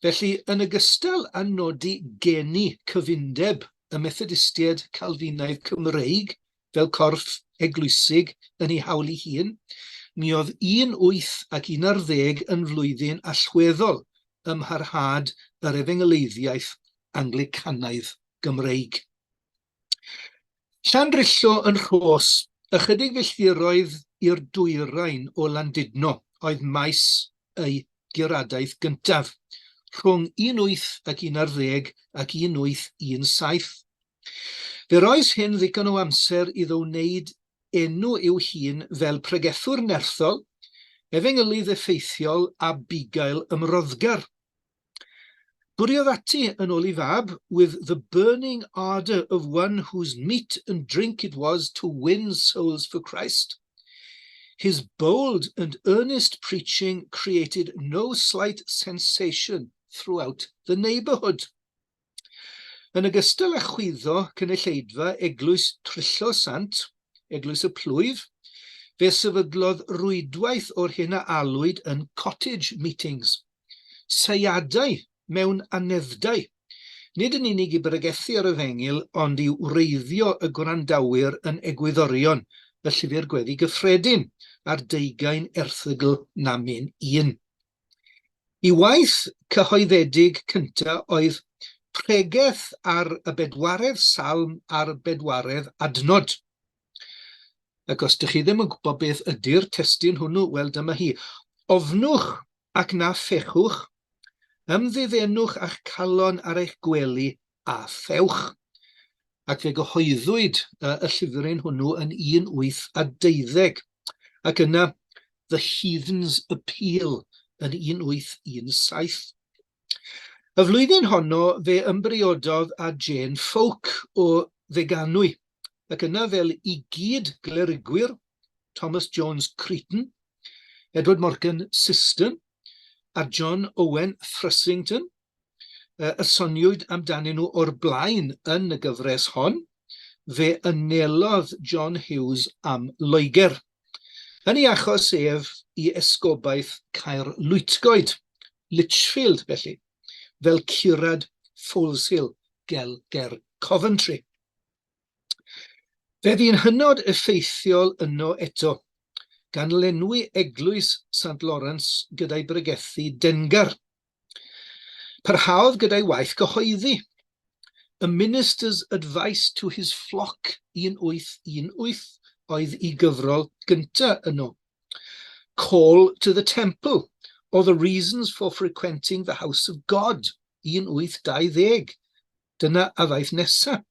Felly, yn ogystal â nodi geni cyfundeb y Methodistiaid Calfinaidd Cymreig fel corff eglwysig yn ei hawl ei hun, mi oedd un wyth ac un ar ddeg yn flwyddyn allweddol ym mharhad yr efengyleiddiaeth Anglicanaidd Gymreig. Llandrillo yn Rhos, ychydig filltiroedd i'r dwyrain o Landudno, oedd maes ei guradaeth gyntaf, rhwng un wyth ac un ar ddeg ac un wyth un saith. Fe roes hyn ddigon o amser iddo wneud enw i'w hun fel pregethwr nerthol, efengylydd effeithiol a bugail ymroddgar. Bwriodd ati yn ôl ei fab, with the burning ardour of one whose meat and drink it was to win souls for Christ. His bold and earnest preaching created no slight sensation throughout the neighbourhood. Yn ogystal â chwyddo cynulleidfa Eglwys Trillo Sant, Eglwys y Plwyf, fe sefydlodd rwydwaith o'r hyn a alwyd yn cottage meetings, seiadau mewn aneddfdai, nid yn unig i bregethu yr Efengyl ond i wreiddio y gwrandawyr yn egwyddorion y Llyfr Gweddi Gyffredin a'r deugain erthygl namyn un. Y waith cyhoeddedig cyntaf oedd pregeth ar y bedwaredd salm a'r bedwaredd adnod. Ac os dych chi ddim yn gwybod beth ydy'r testun hwnnw, wel dyma hi. Ofnwch ac na phechwch, ymddiddenwch a'ch calon ar eich gwely a phewch. Ac fe gyhoeddwyd y llyfryn hwnnw yn 1812. Ac yna The Heathen's Appeal yn 1817. Y flwyddyn honno fe ymbriododd â Jane Fowke o Ddeganwy, ac yna fel i gyd glerigwyr, Thomas Jones Creton, Edward Morgan Siston a John Owen Thrussington, y soniwyd amdanyn nhw o'r blaen yn y gyfres hon, fe anelodd John Hughes am Loegr. Yn ei achos ef i esgobaeth Caerlwytgoed, Lichfield felly, fel curad Foleshill gel ger Coventry. Fe fu'n hynod effeithiol yno eto, gan lenwi eglwys Sant Lawrence gyda'i bregethu dengar. Parhaodd gyda'i waith gyhoeddi, A Minister's Advice to His Flock 1818 oedd ei gyfrol gyntaf yno. Call to the Temple, or The Reasons for Frequenting the House of God 1820. Dyna a ddaeth nesa.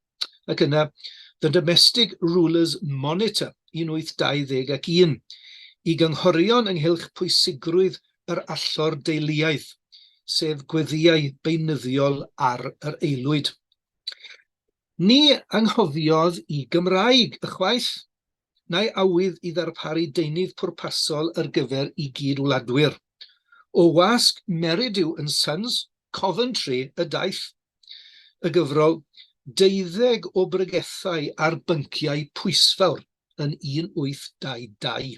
Ac yna, The Domestic Rulers Monitor, 1821, i gynghorion ynghylch pwysigrwydd yr allor deuluaidd, sef gweddïau beunyddiol ar yr aelwyd. Ni anghofiodd i Gymraeg, ychwaith, na'i awydd i ddarparu deunydd pwrpasol ar gyfer i gyd-wladwyr. O wasg Merridew and Sons, Coventry, y daeth y gyfrol Deuddeg o Bregethau ar Bynciau Pwysfawr yn 1822.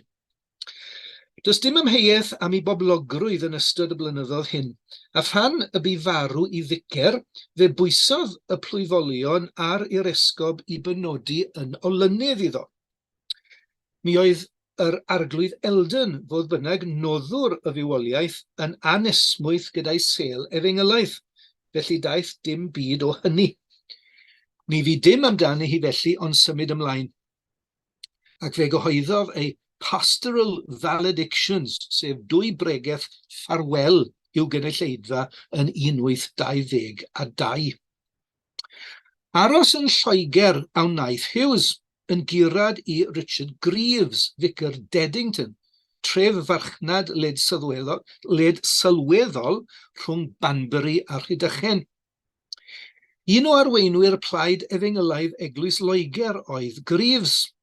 Does dim amheuaeth am ei boblogrwydd yn ystod y blynyddoedd hyn, a phan y bu farw i ficer, fe bwysodd y plwyfolion ar i'r esgob i benodi yn olynydd iddo. Mi oedd yr Arglwydd Eldon, fodd bynnag, noddwr y fywoliaeth, yn anesmwyth gyda'i sêl efengylaidd, felly daeth dim byd o hynny. Ni fu dim amdani hi felly ond symud ymlaen. Ac fe gyhoeddodd ei Pastoral Valedictions, sef dwy bregeth ffarwel i'w gynulleidfa yn 1822. Aros yn Lloegr a wnaeth Hughes, yn gurad i Richard Greaves, ficer Deddington, tref farchnad led sylweddol rhwng Banbury a Rhydychen. Un o arweinwyr Plaid Efengylaidd Eglwys Loegr oedd Greaves,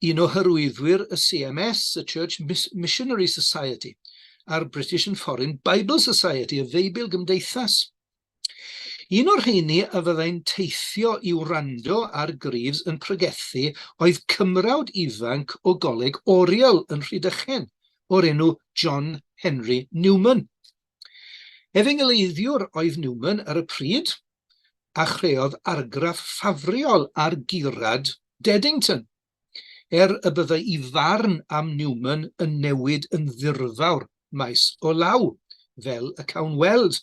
un o hyrwyddwyr y CMS, y Church Missionary Society, a'r British and Foreign Bible Society, y Feibl Gymdeithas. Un o'r rheini a fyddai'n teithio i wrando ar Greaves yn pregethu oedd cymrawd ifanc o Goleg Oriel yn Rhydychen, o'r enw John Henry Newman. Efengyleiddiwr oedd Newman ar y pryd, a chreodd argraff ffafriol ar gurad Deddington, er y byddai'i farn am Newman yn newid yn ddirfawr maes o law, fel y cawn weld.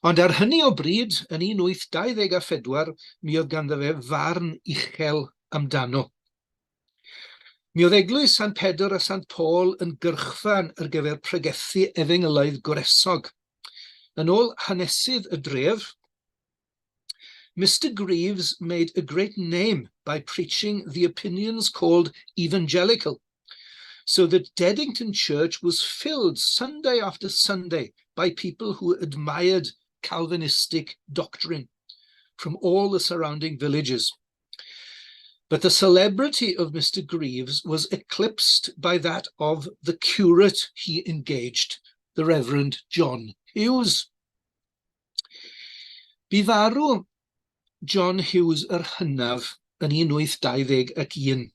Ond ar hynny o bryd, yn 1824, mi oedd ganddo fe farn uchel amdano. Mi oedd eglwys Sant Pedr a Sant Paul yn gyrchfan ar gyfer pregethu efengylaidd gwresog. Yn ôl hanesydd y dref, Mister Greaves made a great name by preaching the opinions called evangelical, so that Deddington Church was filled Sunday after Sunday by people who admired Calvinistic doctrine from all the surrounding villages. But the celebrity of Mr Greaves was eclipsed by that of the curate he engaged, the Reverend John Hughes. Bu farw John Hughes yr hynaf yn 1821,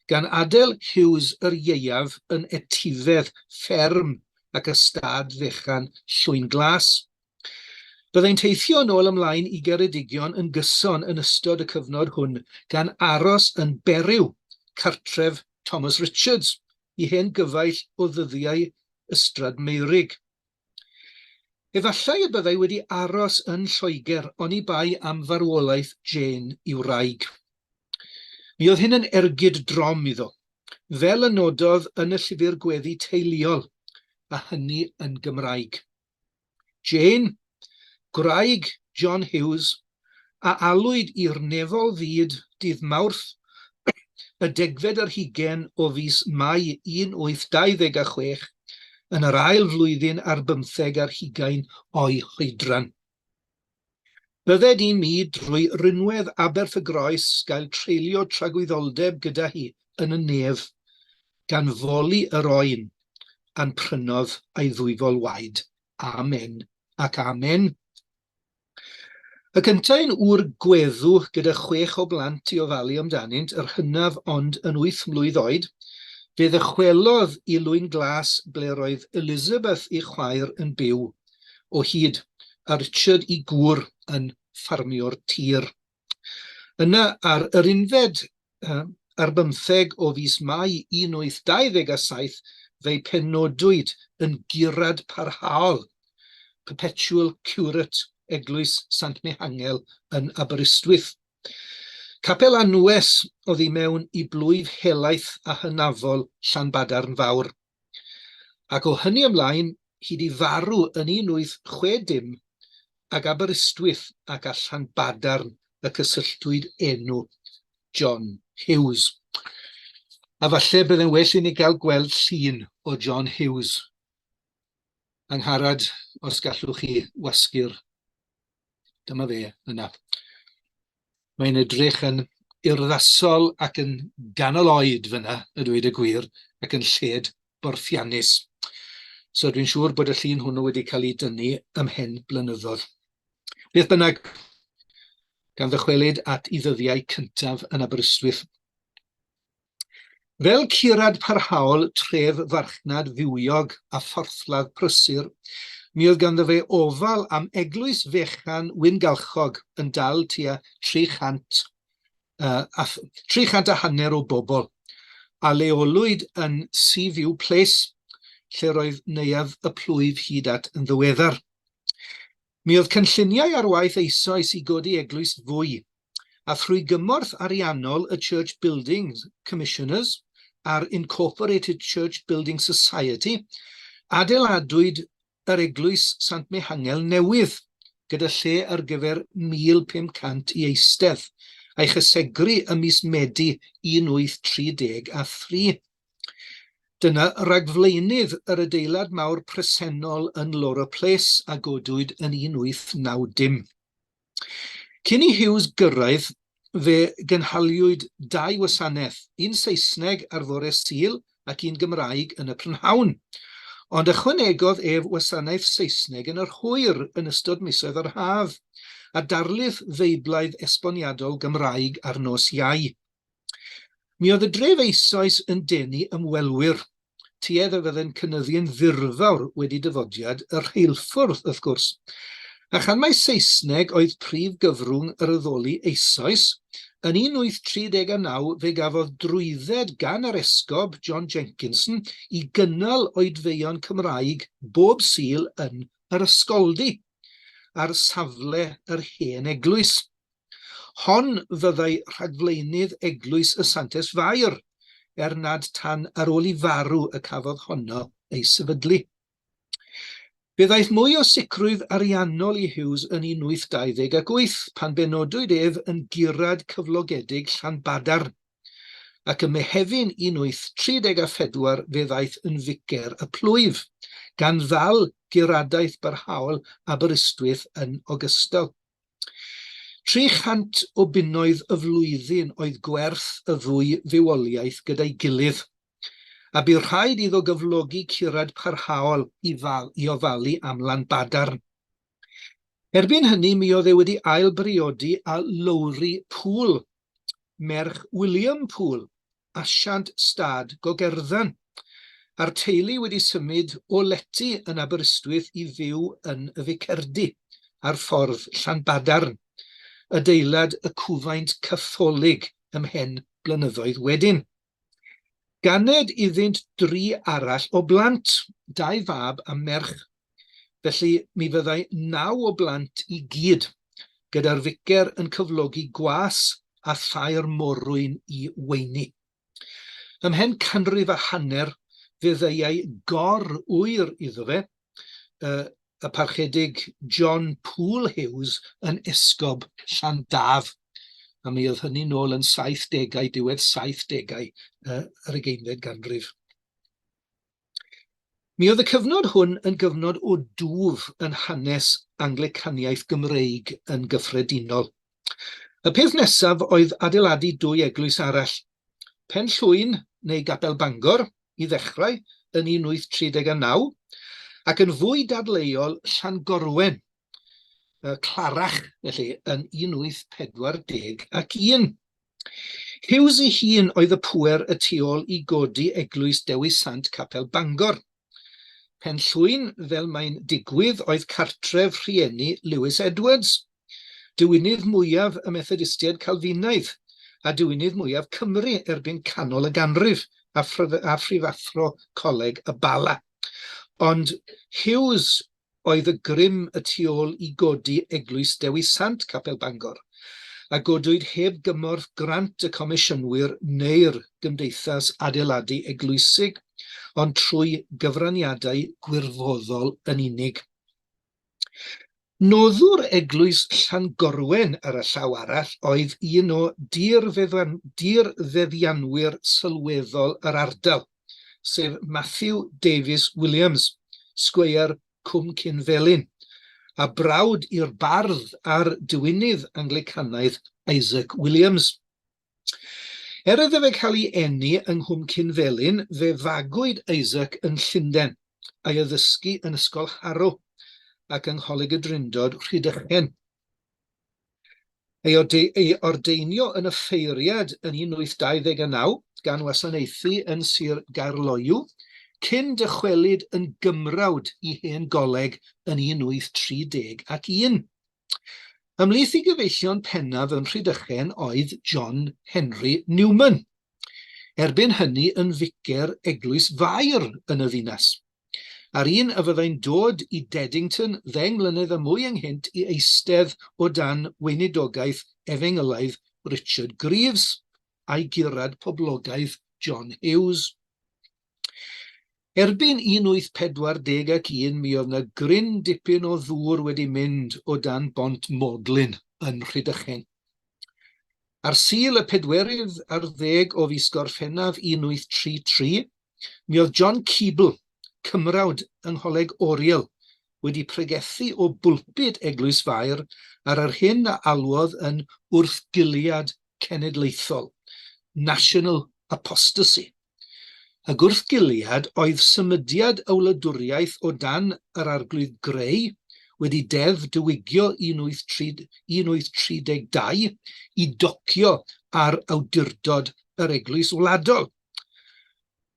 gan adael Hughes yr ieuaf yn etifedd fferm ac ystâd fechan Llwyn Glas. Byddai'n teithio yn ôl ymlaen i Geredigion yn gyson yn ystod y cyfnod hwn, gan aros yn Beryw, cartref Thomas Richards, i hen gyfaill o ddyddiau Ystrad Meurig. Efallai y byddai wedi aros yn Lloegr oni bai am farwolaeth Jane i wraig. Mi oedd hyn yn ergyd drom iddo, fel y nododd yn y llyfr gweddi teuluol, a hynny yn Gymraeg. Jane, gwraig John Hughes, a alwyd i'r nefol fyd dydd Mawrth y degfed ar hugain o fis Mai 1826, yn yr ail flwyddyn ar bymtheg ar hugain o'i hoedran. Bydded i mi drwy rinwedd aberth y groes gael treulio tragwyddoldeb gyda hi yn y nef, gan foli yr oen a'n prynodd a'i ddwyfol waed. Amen ac amen. Y cyntaf yn ŵr gweddw gyda chwech o blant i ofalu amdanynt, yr hynaf ond yn wyth mlwydd oed. Fe ddychwelodd i Lwyn Glas ble roedd Elizabeth ei chwaer yn byw o hyd, a Richard ei gŵr yn ffarmio'r tir. Yna, ar yr unfed ar bymtheg o fis Mai 1827, fe'i penodwyd yn gurad parhaol, perpetual curate, Eglwys Sant Mihangel yn Aberystwyth. Capel anwes oddi mewn i blwyf helaeth a hynafol Llanbadarn Fawr. Ac o hynny ymlaen, hyd i farw yn 1860, ag Aberystwyth ac â Llanbadarn y cysylltwyd enw John Hughes. A falle bydde'n well i ni gael gweld llun o John Hughes. Angharad, os gallwch chi wasgu'r... Dyma fe yna. Mae'n edrych yn urddasol ac yn ganol oed fyna, a dweud y gwir, ac yn lled borthiannus. So dwi'n siŵr bod y llun hwnnw wedi cael ei dynnu ymhen blynyddoedd. Beth bynnag, gan ddychwelyd at ei ddyddiau cyntaf yn Aberystwyth. Fel curad parhaol tref farchnad fywiog a phorthladd prysur, mi oedd ganddo fe ofal am eglwys fechan wyngalchog yn dal tua 300, uh, a, 300 a hanner o bobl, a leolwyd yn Seaview Place, lle roedd neuadd y plwyf hyd at yn ddiweddar. Mi oedd cynlluniau ar waith eisoes i godi eglwys fwy, a thrwy gymorth ariannol y Church Building Commissioners a'r Incorporated Church Building Society, adeiladwyd yr Eglwys Sant Mihangel newydd, gyda lle ar gyfer 1,500 i eistedd, a'i chysegru ym mis Medi 1833. Dyna ragflaenydd yr adeilad mawr presennol yn Laura Place a godwyd yn 1890. Cyn i Hughes gyrraedd, fe gynhaliwyd dau wasanaeth, un Saesneg ar fore Sul ac un Gymraeg yn y prynhawn. Ond ychwanegodd ef wasanaeth Saesneg yn yr hwyr yn ystod misoedd yr haf, a darlith Feiblaidd esboniadol Gymraeg ar nos Iau. Mi oedd y dref eisoes yn denu ymwelwyr, tuedd a fydde'n cynyddu'n ddirfawr wedi dyfodiad y rheilffordd, wrth gwrs. A chan mai Saesneg oedd prif gyfrwng yr addoli eisoes, yn 1839 fe gafodd drwydded gan yr esgob, John Jenkinson, i gynnal oedfeuon Cymraeg bob Sul yn yr ysgoldy, ar safle yr hen eglwys. Hon fyddai rhagflaenydd Eglwys y Santes Fair, er nad tan ar ôl i farw y cafodd honno ei sefydlu. Fe ddaeth mwy o sicrwydd ariannol i Hughes yn 1828, pan benodwyd ef yn gurad cyflogedig Llanbadarn, ac ym Mehefin 1834 fe ddaeth yn ficer y plwyf, gan ddal guradaeth barhaol Aberystwyth yn ogystal. 300 o bunnoedd y flwyddyn oedd gwerth y ddwy fywoliaeth gyda'i gilydd, a bu rhaid iddo gyflogi curad parhaol i i ofalu am Lanbadarn. Erbyn hynny mi oedd e wedi ail-briodi â Lowri Poole, merch William Poole, asiant stad Gogerddan, a'r teulu wedi symud o lety yn Aberystwyth i fyw yn y Ficerdy ar ffordd Llanbadarn, adeilad y cwfaint Catholig ymhen blynyddoedd wedyn. Ganed iddynt dri arall o blant, dau fab a merch. Felly mi fyddai naw o blant i gyd, gyda'r ficer yn cyflogi gwas a thair morwyn i weini. Ymhen canrif a hanner fe ddeuai gor-ŵyr iddo fe, y Parchedig John Poole Hughes yn Esgob Llandaf, a mi oedd hynny nôl yn saithdegau, diwedd saithdegau yr ugeinfed ganrif. Mi oedd y cyfnod hwn yn gyfnod o dwf yn hanes Anglicaniaeth Gymreig yn gyffredinol. Y peth nesaf oedd adeiladu dwy eglwys arall, Pen Llwyn neu Gapel Bangor i ddechrau yn 1839, ac yn fwy dadleuol Llangorwen, Clarach felly, yn 1841. Hughes ei hun oedd y pŵer y tu ôl i godi Eglwys Dewi Sant Capel Bangor. Pen Llwyn, fel mae'n digwydd, oedd cartref rhieni Lewis Edwards, diwinydd mwyaf y Methodistiaid Calfinaidd a diwinydd mwyaf Cymru erbyn canol y ganrif a phrifathro Coleg y Bala. Ond Hughes oedd y grym y tu ôl i godi Eglwys Dewi Sant Capel Bangor, a godwyd heb gymorth grant y Comisiynwyr neu'r Gymdeithas Adeiladu Eglwysig, ond trwy gyfraniadau gwirfoddol yn unig. Noddwr Eglwys Llangorwen ar y llaw arall oedd un o dirfeddianwyr sylweddol yr ardal. sef Matthew Davies Williams, sgweier Cwm Cynfelyn, a brawd i'r bardd a'r diwinydd Anglicanaidd Isaac Williams. Er iddo fe cael ei eni yng Nghwm Cynfelyn, fe fagwyd Isaac yn Llundain, a'i addysgu yn Ysgol Harrow ac yng Ngholeg y Drindod, Rhydychen. Ei ei ordeinio yn offeiriad yn 1829, gan wasanaethu yn Sir Gaerloyw, cyn dychwelyd yn gymrawd i hen goleg yn 1831. Ymhlith ei gyfeillion pennaf yn Rhydychen oedd John Henry Newman, erbyn hynny yn ficer Eglwys Fair yn y ddinas. A'r un a fyddai'n dod i Deddington ddeng mlynedd a mwy ynghynt i eistedd o dan weinidogaeth efengylaidd Richard Greaves a'i gurad poblogaidd John Hughes. Erbyn 1841 mi oedd 'na gryn dipyn o ddŵr wedi mynd o dan bont Magdalen yn Rhydychen. Ar Sul y pedwerydd ar ddeg o fis Gorffennaf 1833, mi oedd John Keble, cymrawd yng Ngholeg Oriel, wedi pregethu o bulpud Eglwys Fair ar yr hyn a alwodd yn wrthgiliad cenedlaethol, national apostasy. Y gwrthgiliad oedd symudiad y wladwriaeth o dan yr Arglwydd Grey wedi Deddf Diwygio 1832 i docio ar awdurdod yr Eglwys Wladol.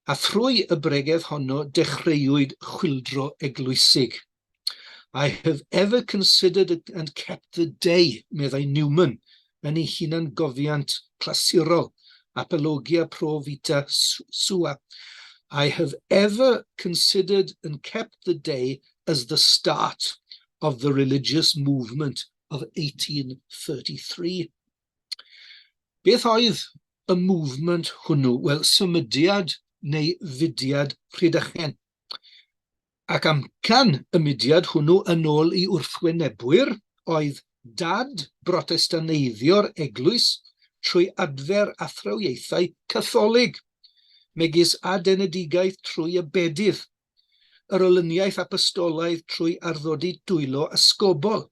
A thrwy y bregeth honno dechreuwyd chwyldro eglwysig. I have ever considered and kept the day, meddai Newman yn ei hunangofiant clasurol, Apologia pro vita sua. I have ever considered and kept the day as the start of the religious movement of 1833. Beth oedd y movement hwnnw? Wel, symudiad neu fudiad Rhydychen. Ac amcan y mudiad hwnnw yn ôl i wrthwynebwyr oedd dad-Brotestaneiddio'r Eglwys trwy adfer athrawiaethau Catholig, megis adenedigaeth trwy y bedydd, yr olyniaeth apostolaidd trwy arddodi dwylo esgobol,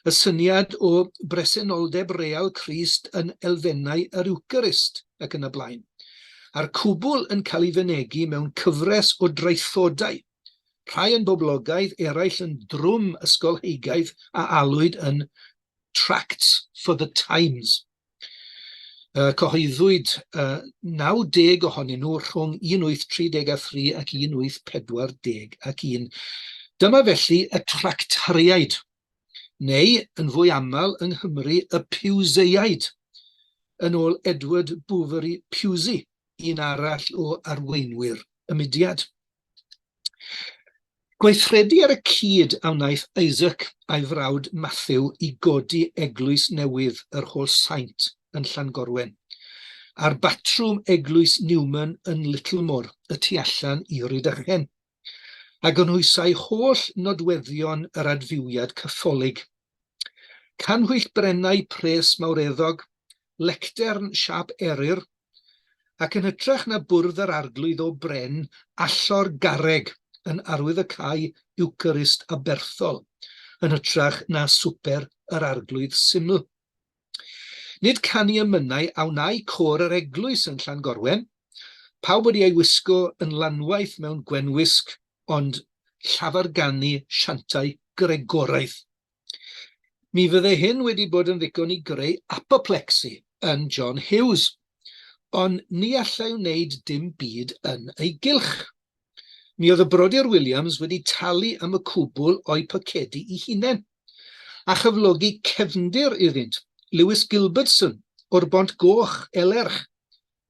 y syniad o bresenoldeb real Crist yn elfennau yr Iwcarist, ac yn y blaen. A'r cwbl yn cael ei fynegi mewn cyfres o draethodau, rhai yn boblogaidd, eraill yn drwm ysgolheigaidd a alwyd yn Tracts for the Times. Cyhoeddwyd 90 ohonyn nhw rhwng 1833 ac 1841. Dyma felly y Tractariaid, neu yn fwy aml yng Nghymru y Piwseiaid, yn ôl Edward Bouverie Pusey, un arall o arweinwyr y mudiad. Gweithredu ar y cyd a wnaeth Isaac a'i frawd Matthew i godi eglwys newydd yr Holl Saint yn Llangorwen, ar batrwm eglwys Newman yn Littlemore y tu allan i Rydychen, a gynhwysai holl nodweddion yr adfywiad Catholig. Canhwyllbrennau pres mawreddog, lectern siâp eryr, ac yn hytrach na bwrdd yr Arglwydd o bren, allor garreg yn arwyddocáu Iwcarist aberthol, yn hytrach na swper yr Arglwydd syml. Nid canu emynau a wnâi côr yr eglwys yn Llangorwen, pawb wedi ei wisgo yn lanwaith mewn gwenwisg, ond llafarganu siantau Gregoraidd. Mi fydde hyn wedi bod yn ddigon i greu apoplecsi yn John Hughes. Ond ni allai wneud dim byd yn ei gylch. Mi oedd y brodyr Williams wedi talu am y cwbl o'u pocedi eu hunain, a chyflogi cefndir iddynt, Lewis Gilbertson o'r Bont Goch, Elerch,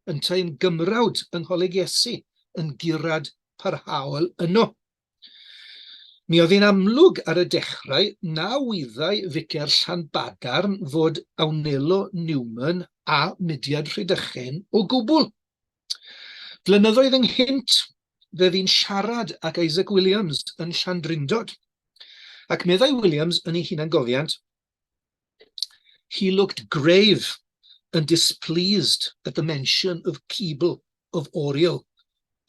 yntau'n gymrawd yng Ngholeg Iesu, yn gurad parhaol yno. Mi oedd hi'n amlwg ar y dechrau na wyddai Ficer Llanbadarn fod a wnelo Newman â mudiad Rhydychen o gwbl. Flynyddoedd ynghynt, fe fu'n siarad ag Isaac Williams yn Llandrindod, ac meddai Williams yn ei hunangofiant, "He looked grave and displeased at the mention of Keble of Oriel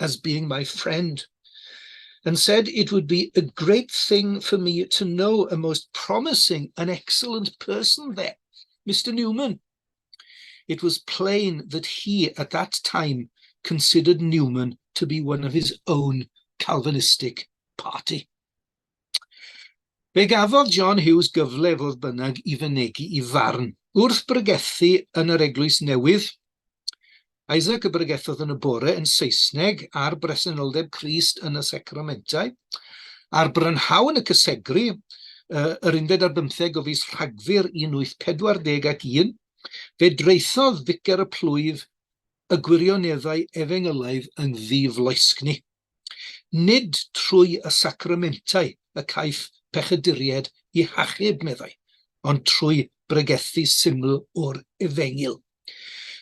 as being my friend, and said it would be a great thing for me to know a most promising and excellent person there, Mr. Newman. It was plain that he at that time considered Newman to be one of his own Calvinistic party." Fe gafodd John Hughes gyfle, fodd bynnag, i fynegi i farn. Wrth bregethu yn yr Eglwys Newydd, Isaac y bregethodd yn y bore yn Saesneg ar bresenoldeb Crist yn y sacramentau. Ar brynhawn y cysegru, yr unfed ar bymtheg o fis Rhagfyr 1841, fe draethodd ficer y plwyf y gwirioneddau efengylaidd yng Nghyfloesgni. Nid trwy y sacramentau y caiff pechaduriaid eu hachub, meddai, ond trwy bregethu syml o'r Efengyl.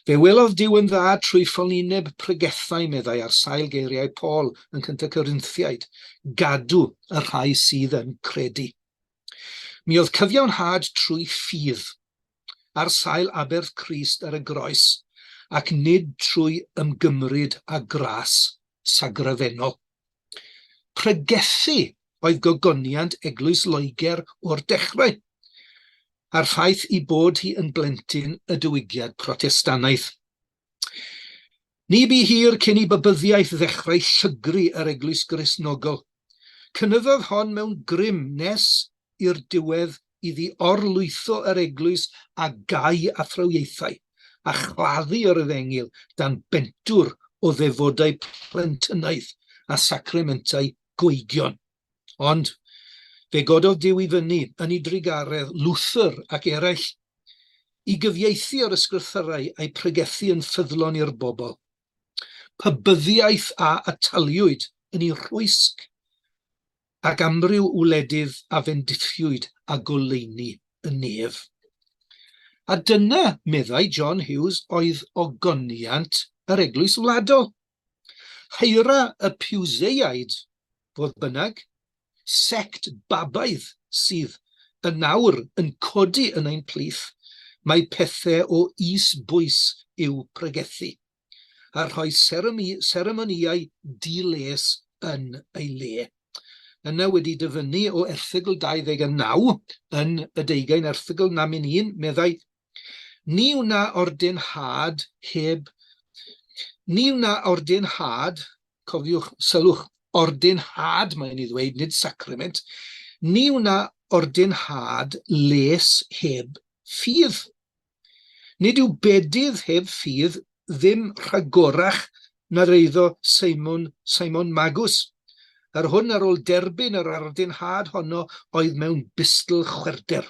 Fe welodd Duw yn dda trwy ffolineb pregethau, meddai, ar sail geiriau Paul yn Cyntaf Corinthiaid, gadw y rhai sydd yn credu. Mi oedd cyfiawnhad trwy ffydd, ar sail aberth Crist ar y groes, ac nid trwy ymgymryd â gras sagrafennol. Pregethu oedd gogoniant Eglwys Loegr o'r dechrau, a'r ffaith ei bod hi yn blentyn y Diwygiad Protestannaidd. Ni bu hir cyn i Babyddiaeth ddechrau llygru yr Eglwys Gristnogol. Cynyddodd hon mewn grym nes i'r diwedd iddi orlwytho yr Eglwys â gau athrawiaethau, a chladdu yr Efengyl dan bentwr o ddefodau plentynaidd a sacramentau gweigion. Ond fe gododd Duw i fyny yn ei drugaredd Luther ac eraill i gyfieithu o'r ysgrythyrau a'i pregethu yn ffyddlon i'r bobl. Pabyddiaeth a ataliwyd yn ei rhwysg, ac amryw wledydd a fendithiwyd â goleuni y nef. A dyna, meddai John Hughes, oedd ogoniant yr Eglwys Wladol. Haera y Piwseiaid, fodd bynnag, sect Babaidd sydd yn awr yn codi yn ein plith, mai pethau o is bwys yw pregethu, a rhoi seremonïau di-les yn ei le. Yna wedi dyfynnu o erthygl 29 yn y deugain erthygl namyn un, meddai, Ni wna ordinhad heb... Ni wna ordinhad, cofiwch, sylwch, ordinhad mae'n ei ddweud, nid sacrament. Ni wna ordinhad les heb ffydd. Nid yw bedydd heb ffydd ddim rhagorach na'r eiddo Seimon, Simon Magus, yr hwn ar ôl derbyn yr ordinhad honno oedd mewn bustl chwerwder.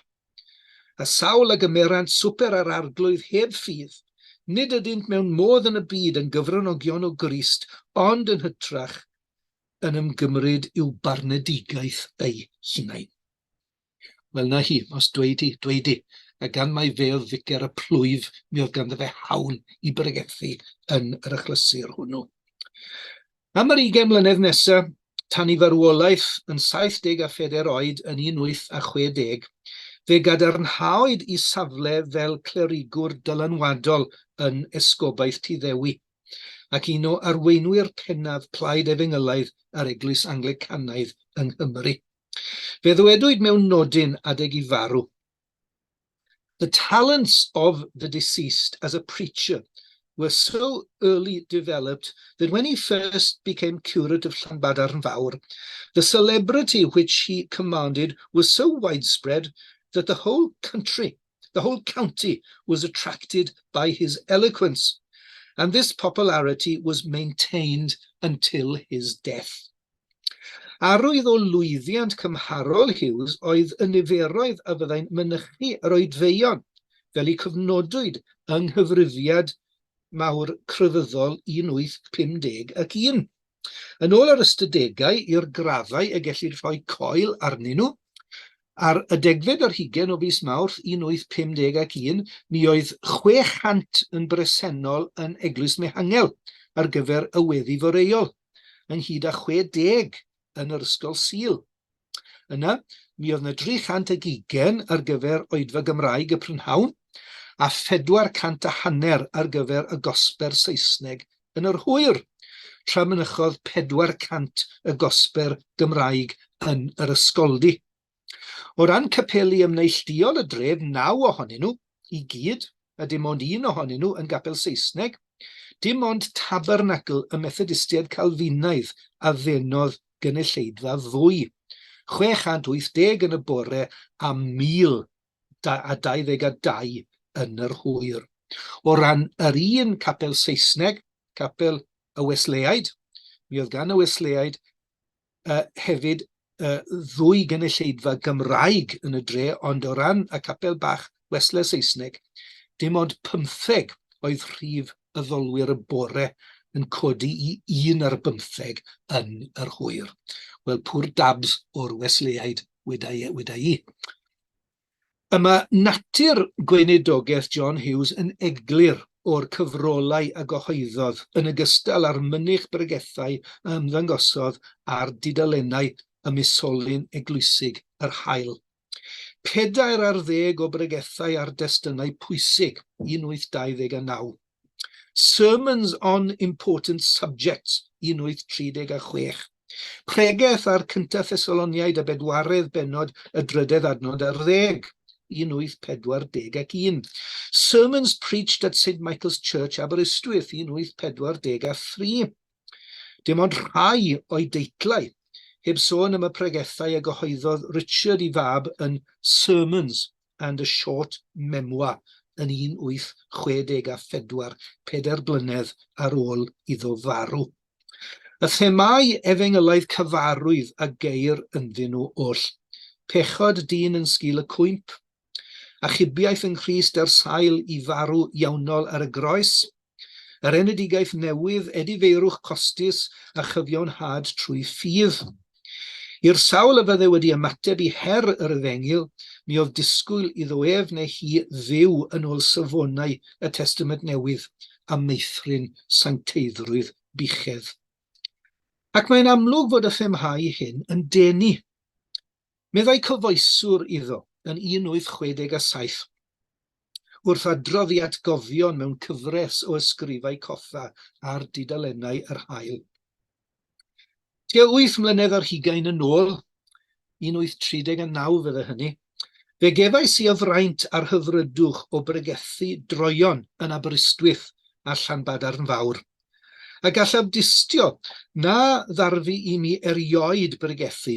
Y sawl a gymerant swper ar Arglwydd heb ffydd, nid ydynt mewn modd yn y byd yn gyfranogion o Grist, ond yn hytrach yn ymgymryd i'w barnedigaeth eu hunain. Wel, 'na hi, os dweud hi, dweud hi. A gan mai fe oedd ficer y plwyf, mi oedd ganddo fe hawl i bregethu yn yr achlysur hwnnw. Am yr ugain mlynedd nesa, tan ei farwolaeth yn 74 oed yn 1860, fe gadarnhaodd ei safle fel clerigwr dylanwadol yn Esgobaeth Tyddewi, ac un o arweinwyr pennaf Plaid Efengylaidd yr Eglwys Anglicanaidd yng Nghymru. Fe ddywedwyd mewn nodyn adeg ei farw, "The talents of the deceased as a preacher were so early developed that when he first became curate of Llanbadarn Fawr, the celebrity which he commanded was so widespread that the whole country, the whole county, was attracted by his eloquence. And this popularity was maintained until his death. Arwydd o lwyddiant cymharol Hughes oedd y niferoedd a fyddai'n mynychu yr oedfeuon, fel y'u cofnodwyd yng Nghyfrifiad Mawr Crefyddol 1851. Yn ôl yr ystadegau, i'r graddau y gellid rhoi coel arnyn nhw, ar y degfed ar hugain o fis Mawrth 1851, mi oedd 600 yn bresennol yn Eglwys Mihangel ar gyfer y weddi foreuol, ynghyd â 60 yn yr Ysgol Sul. Yna, mi oedd yna 320 ar gyfer oedfa Gymraeg y prynhawn, a 400 a hanner ar gyfer y gosber Saesneg yn yr hwyr, tra mynychodd 400 y gosber Gymraeg yn yr ysgoldy. O ran capeli ymneillduol y dref, naw ohonyn nhw i gyd, a dim ond un ohonyn nhw yn gapel Saesneg, dim ond tabernacl y Methodistiaid Calfinaidd a ddenodd gynulleidfa fwy, 680 yn y bore a 1,022 yn yr hwyr. O ran yr un capel Saesneg, capel y Wesleaid, mi oedd gan y Wesleaid hefyd ddwy gynulleidfa Gymraeg yn y dre, ond o ran y capel bach Wesley Saesneg, dim ond pymtheg oedd rhif addolwyr y bore yn codi i un ar bymtheg yn yr hwyr. Wel, pwr dabs o'r Wesleyaid, weda i. Weda i. Y mae natur gweinidogaeth John Hughes yn eglur o'r cyfrolau a gyhoeddodd, yn ogystal â'r mynych bregethau a ymddangosodd ar dudalennau y Misolyn Eglwysig yr Haul. Pedair ar ddeg o bregethau ar destunau pwysig, 1829. Sermons on Important Subjects, 1836. Pregeth ar Cyntaf Thessaloniaid y bedwaredd bennod y drydedd adnod ar ddeg, 1841. Sermons Preached at St Michael's Church, Aberystwyth, 1843. Dim ond rhai o'i deitlau, heb sôn am y pregethau a gyhoeddodd Richard i fab yn Sermons and a Short Memoir yn 1864, pedair blynedd ar ôl iddo farw. Y themâu efengylaidd cyfarwydd a geir ynddyn nhw oll, pechod dyn yn sgil y cwymp, achubiaeth yng Nghrist ar sail i farw iawnol ar y groes, Yr enedigaeth newydd, edifeirwch costus a chyfiawnhad trwy ffydd. I'r sawl a fydde wedi ymateb i her yr efengyl, mi oedd disgwyl iddo ef neu hi fyw yn ôl safonau y Testament Newydd a meithrin sancteiddrwydd buchedd. Ac mae'n amlwg fod y themâu hyn yn denu. Meddai cyfoeswr iddo yn 1867, wrth adrodd ei atgofion mewn cyfres o ysgrifau coffa ar dudalennau Yr Haul. Tua wyth mlynedd ar hugain yn ôl, 1839 fydde hynny, fe gefais i y fraint a'r hyfrydwch o bregethu droeon yn Aberystwyth a Llanbadarn Fawr. A gallaf dystio na ddarfu i mi erioed bregethu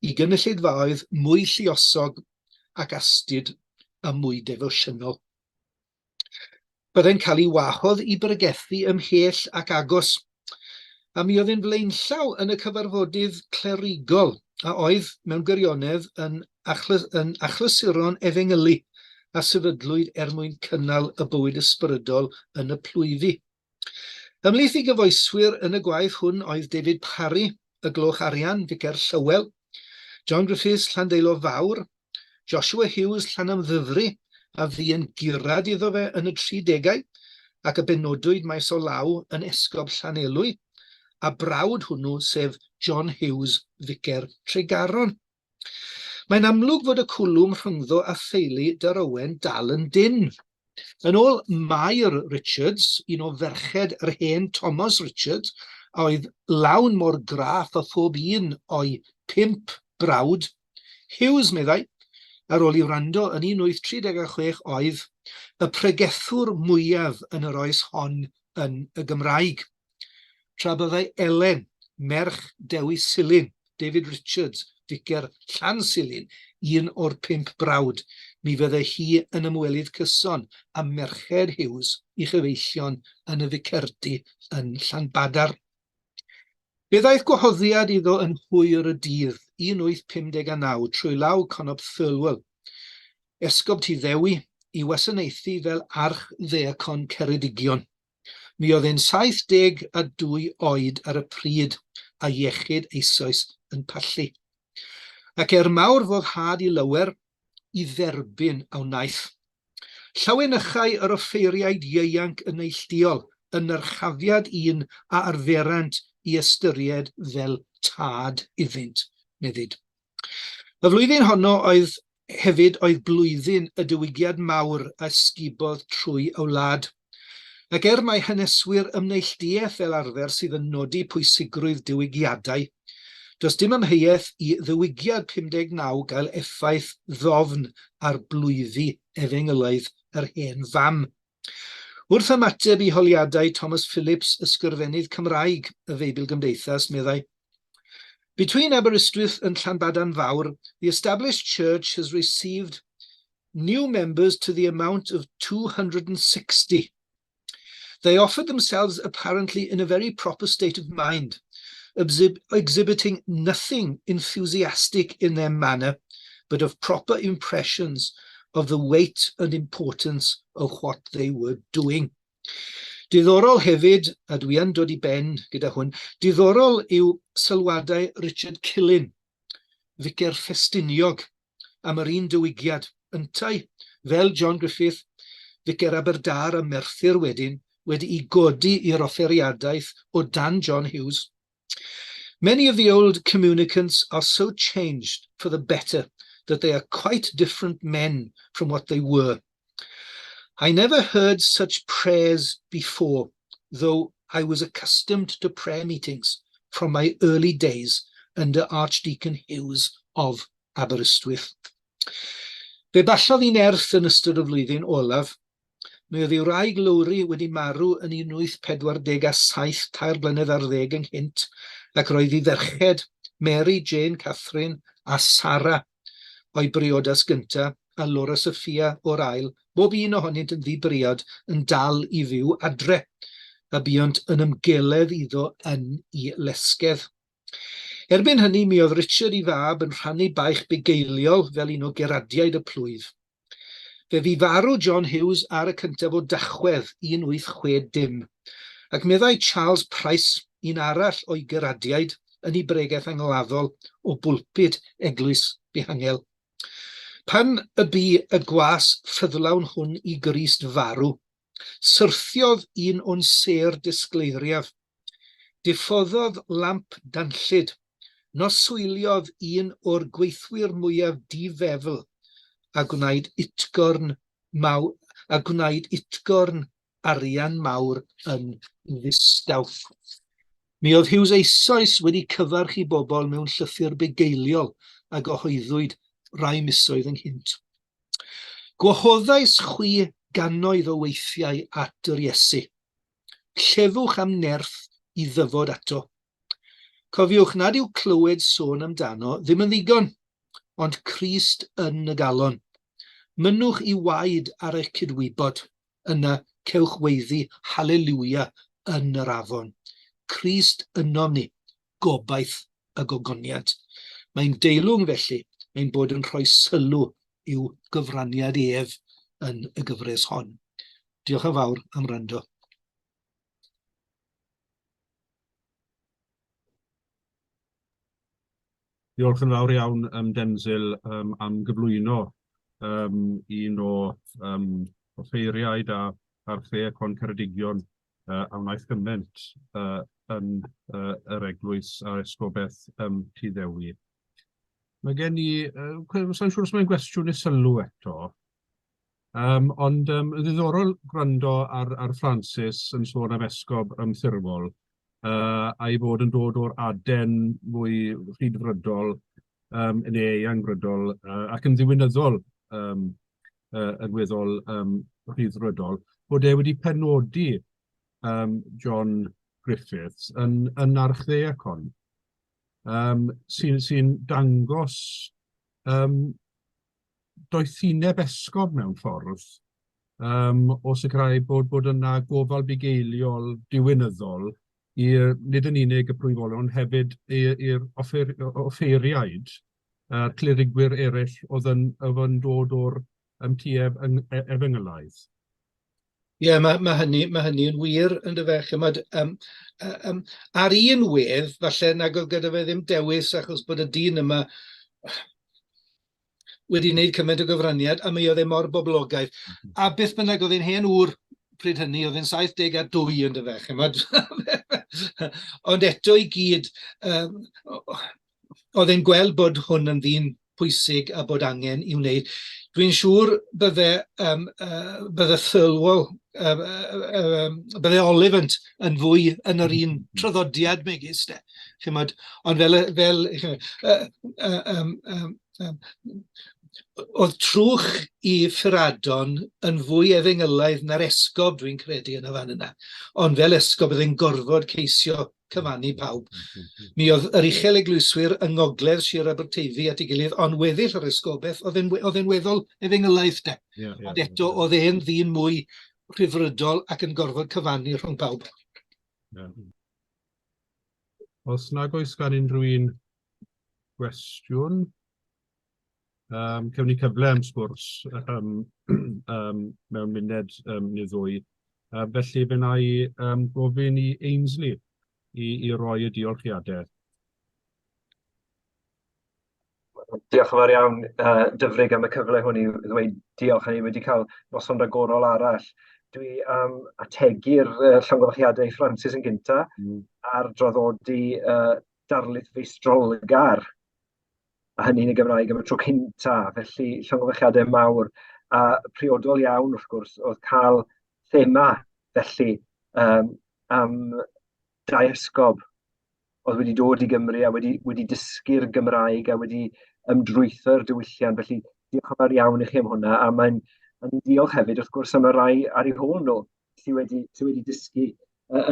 i gynulleidfaoedd mwy lluosog ac astud a mwy defosiynol. Byddai'n cael ei wahodd i bregethu ymhell ac agos, a mi oedd e'n flaenllaw yn y cyfarfodydd clerigol a oedd, mewn gwirionedd, yn, achlys yn achlysuron efengylu a sefydlwyd er mwyn cynnal y bywyd ysbrydol yn y plwyfi. Ymhlith ei gyfoeswyr yn y gwaith hwn oedd David Parry, y Gloch Arian, Ficer Llywel, John Griffiths, Llandeilo Fawr, Joshua Hughes, Llanymddyfri, a fu yn gurad iddo fe yn y tridegau, ac a benodwyd maes o law yn Esgob Llanelwy, a brawd hwnnw, sef John Hughes, Ficer Tregaron. Mae'n amlwg fod y cwlwm rhyngddo a theulu Darowen dal yn dynn. Yn ôl Mair Richards, un o ferched yr hen Thomas Richards, a oedd lawn mor graff â phob un o'i phump brawd, Hughes, meddai, ar ôl i wrando yn 1836 oedd y pregethwr mwyaf yn yr oes hon yn y Gymraeg. Tra byddai Elen, merch Dewi Silyn, David Richards, ficer Llansilin, un o'r pump brawd, Mi fydde hi yn ymwelydd cyson â merched Hughes i chyfeillion yn y ficerdy yn Llanbadarn. Fe ddaeth gwahoddiad iddo yn hwyr y dydd, 1859, trwy law Conop Thirlwell, esgob Tŷ Ddewi, i wasanaethu fel Archddeacon Ceredigion. Mi oedd e'n 72 oed ar y pryd a iechyd eisoes yn pallu. Ac er mawr foddhad i lawer, i dderbyn a wnaeth. Llawenychai yr offeiriaid ieuanc yn neillduol yn nyrchafiad un a arferant i ystyried fel tad iddynt, meddid. Y flwyddyn honno oedd hefyd oedd blwyddyn y diwygiad mawr a ysgubodd trwy y wlad. Ac er mai haneswyr ymneillduaeth fel arfer sydd yn nodi pwysigrwydd diwygiadau, does dim amheuaeth i ddiwygiad 59 gael effaith ddofn ar blwyfi efengylaidd yr hen fam. Wrth ymateb i holiadau Thomas Phillips, ysgrifennydd Cymraeg y Feibl Gymdeithas, meddai, Between Aberystwyth and Llanbadarn Fawr, the established church has received new members to the amount of 260. They offered themselves apparently in a very proper state of mind, exhibiting nothing enthusiastic in their manner, but of proper impressions of the weight and importance of what they were doing. Diddorol hefyd, a dwi yn dod i ben gyda hwn, diddorol yw sylwadau Richard Killen, ficer Ffestiniog, am yr un diwygiad, yntau, fel John Griffith, ficer Aberdâr a Merthyr wedyn, wedi'i godi i'r offeiriadaeth o dan John Hughes. Many of the old communicants are so changed for the better that they are quite different men from what they were. I never heard such prayers before, though I was accustomed to prayer meetings from my early days under Archdeacon Hughes of Aberystwyth. Fe ballodd i nerth yn ystod y flwyddyn olaf. Mi oedd ei wraig Lowri wedi marw yn 1847, tair blynedd ar ddeg ynghynt, ac roedd ei ferched, Mary, Jane, Catherine a Sarah, o'i briodas gyntaf, a Laura Sophia o'r ail, bob un ohonynt yn ddi-briod, yn dal i fyw adre, a buont yn ymgeledd iddo yn i lesgedd. Erbyn hynny, mi oedd Richard i fab yn rhannu baich bugeiliol fel un o geradiaid y plwyf. Fe fu farw John Hughes ar y cyntaf o Dachwedd 1860, ac meddai Charles Price, un arall o'i gyradiaid, yn ei bregeth angladdol o bwlpud Eglwys Mihangel, Pan y bu y gwas ffyddlawn hwn i Grist farw, syrthiodd un o'n sêr disgleiriaf, Diffoddodd lamp danllyd. Noswyliodd un o'r gweithwyr mwyaf di-fefl a gwnaed utgorn maw- a gwnaed utgorn arian mawr yn ddistaw. Mi oedd Hughes eisoes wedi cyfarch i bobl mewn llythyr bugeiliol a gyhoeddwyd rai misoedd ynghynt. Gwahoddais chwi gannoedd o weithiau at yr Iesu. Llefwch am nerth i ddyfod ato. Cofiwch nad yw clywed sôn amdano ddim yn ddigon, ond Crist yn y galon. Mynnwch i waed ar eich cydwybod, yna cewch weiddi Haleliwia yn yr afon. Crist ynom ni, gobaith y gogoniant. Mae'n deilwng felly ein bod yn rhoi sylw i'w gyfraniad ef yn y gyfres hon. Diolch yn fawr am wrando. Diolch yn fawr iawn, um, Denzil, um, am gyflwyno um, un o um, offeiriaid a Archddeacon Ceredigion uh, a wnaeth gymaint uh, yn uh, yr eglwys a'r esgobaeth um, Tŷ Ddewi. Mae gen i, uh, sa'n siŵr os mae'n gwestiwn neu sylw eto, um, ond um, yn ddiddorol gwrando ar, ar Francis yn sôn am esgob ymffurfol, uh, a'i fod yn dod o'r aden mwy rhydfrydol, um, neu eangfrydol, uh, ac yn ddiwinyddol um, uh, yn weddol um, rhyddfrydol, bod e wedi penodi um, John Griffiths yn, yn archddeacon, um, sy'n sy dangos um, doethineb esgob mewn ffordd, um, o sicrhau bod, bod yna gofal bugeiliol diwinyddol i'r, nid yn unig y plwyfolion, ond hefyd i'r offer, offeiriaid a'r clerigwyr eraill oedd yn, oedd yn dod o'r um, tuedd efengylaidd. Ie, yeah, mae, mae, hynny, mae hynny yn wir yn dyfe, chymod, um, um, ar un wedd, falle nag oedd gyda fe ddim dewis achos bod y dyn yma wedi wneud cymaint o gyfraniad a mi oedd e mor boblogaidd. A beth bynnag oedd e'n hen ŵr pryd hynny, oedd e'n 72 yn dyfe, chymod. Ond eto i gyd, um, oedd e'n gweld bod hwn yn ddyn pwysig a bod angen i wneud. Dwi'n siŵr bydde, um, uh, bydde Thirlwall, um, um, bydde Olivant yn fwy yn yr un traddodiad megis, de. Chymod, ond fel, fel uh, uh, um, um, um, oedd trwch i Ffiradon yn fwy efengylaidd na'r esgob, dwi'n credu, yn y fan yna. Ond fel esgob, oedd e'n gorfod ceisio cyfannu pawb. Mi oedd yr uchel eglwyswyr yng ngogledd Sir Aberteifi at ei gilydd, ond weddill yr esgobaeth oedd e'n oedd e'n weddol efengylaidd de. Yeah, yeah, ond eto yeah. oedd e'n ddyn mwy rhyddfrydol ac yn gorfod cyfannu rhwng pawb. Yeah. Os nag oes gan unrhyw un gwestiwn, Um, cewn ni cyfle am sgwrs um, um, mewn muned um, neu ddwy. Felly fe wna i um, gofyn i Ainsley i, i roi y diolchiadau. Diolch yn fawr iawn, uh, Dyfrig, am y cyfle hwn i ddweud diolch. A ni wedi cael noson ragorol arall. Dwi am ategu'r uh, llongyfarchiadau i Francis yn gyntaf ar draddodi uh, darlith feistrolgar a hynny yn y Gymraeg am y tro cynta. Felly llongyfarchiadau mawr a priodol iawn wrth gwrs oedd cael thema felly um, am dau esgob oedd wedi dod i Gymru a wedi, wedi dysgu'r Gymraeg a wedi ymdrwytho'r diwylliant. Felly diolch yn fawr iawn i chi am hwnna a mae'n a ni'n diolch hefyd wrth gwrs am y rai ar eu hôl nhw sydd wedi, sy wedi dysgu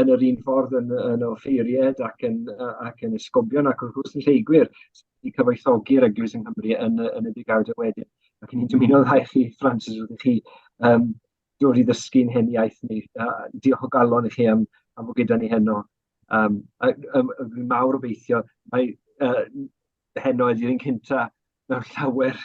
yn yr un ffordd yn, yn offeiried ac yn, ac yn esgobion ac wrth gwrs yn lleygwyr sydd wedi cyfoethogi'r eglwys yng Nghymru yn, yn y degawdau wedyn. Ac ni'n dymuno dda i chi, Francis, wrth i chi um, dod i ddysgu'n hen iaith ni. Uh, diolch o galon i chi am, am fod gyda ni heno. Um, a, um, dwi'n mawr obeithio, mae uh, heno ydy'r un cynta mewn llawer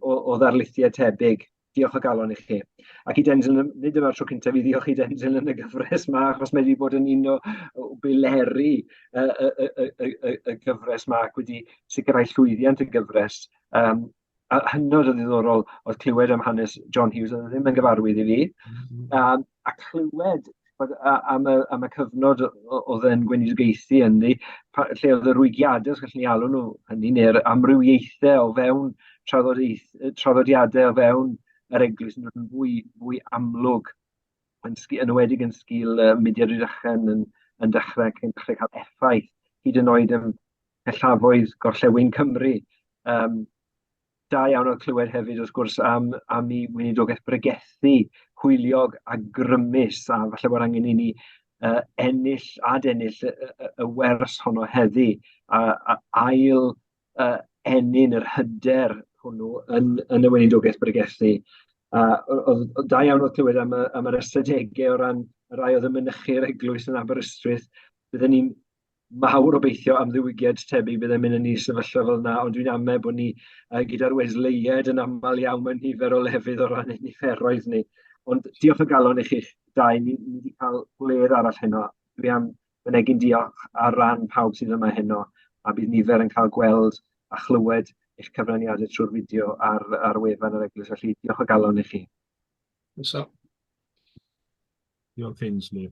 o, o ddarlithiau tebyg. Diolch o galon i chi. Ac i Denzil, nid dyma'r tro cyntaf i ddiolch i Denzil yn y gyfres ma, achos mae wedi bod yn un o, o bileri y, y, y, y, y, y gyfres ma ac wedi sicrhau llwyddiant y gyfres. Um, a hynod o ddiddorol oedd clywed am hanes John Hughes, oedd e ddim yn gyfarwydd i fi. Um, a clywed am y, am y cyfnod oedd e'n gweinidogaethu ynddi, lle oedd y rwygiadau, os gallwn ni alw nhw hynny, neu'r amrywiaethau o fewn traddodiadau o fewn yr eglwys yn dod yn fwy, fwy amlwg, yn, yn ewedig yn sgil uh, mudiad Rhydychen yn, yn dechrau, yn dechrau cael effaith, hyd yn oed ym mhellafoedd gorllewin Cymru. Um, da iawn oedd clywed hefyd, wrth gwrs, am, am i weinidogaeth bregethu hwyliog a grymus, a falle bod angen i ni uh, ennill, adennill y, y, y wers honno heddi, a, a ail uh, ennyn yr hyder hwnnw yn, yn y weinidogaeth bregethu. A oedd, oedd da iawn oedd clywed am, y, am yr ystadegau o ran y rai oedd yn mynychu'r eglwys yn Aberystwyth. Bydden ni'n mawr obeithio am ddiwygiad tebyg bydd e'n mynd yn i sefyllfa fel yna, ond dwi'n amau bod ni uh, gyda'r Wesleyiaid yn aml iawn mewn nifer o lefydd o ran ein niferoedd ni. Ond diolch o galon i chi'ch dau, ni, ni wedi cael gwledd arall heno. Dwi am fynegi'n diolch ar ran pawb sydd yma heno, a bydd nifer yn cael gweld a chlywed eich cyfraniadau trwy'r fideo ar, ar wefan yr eglwys. Felly diolch o galon i chi. So. Diolch Ainsley.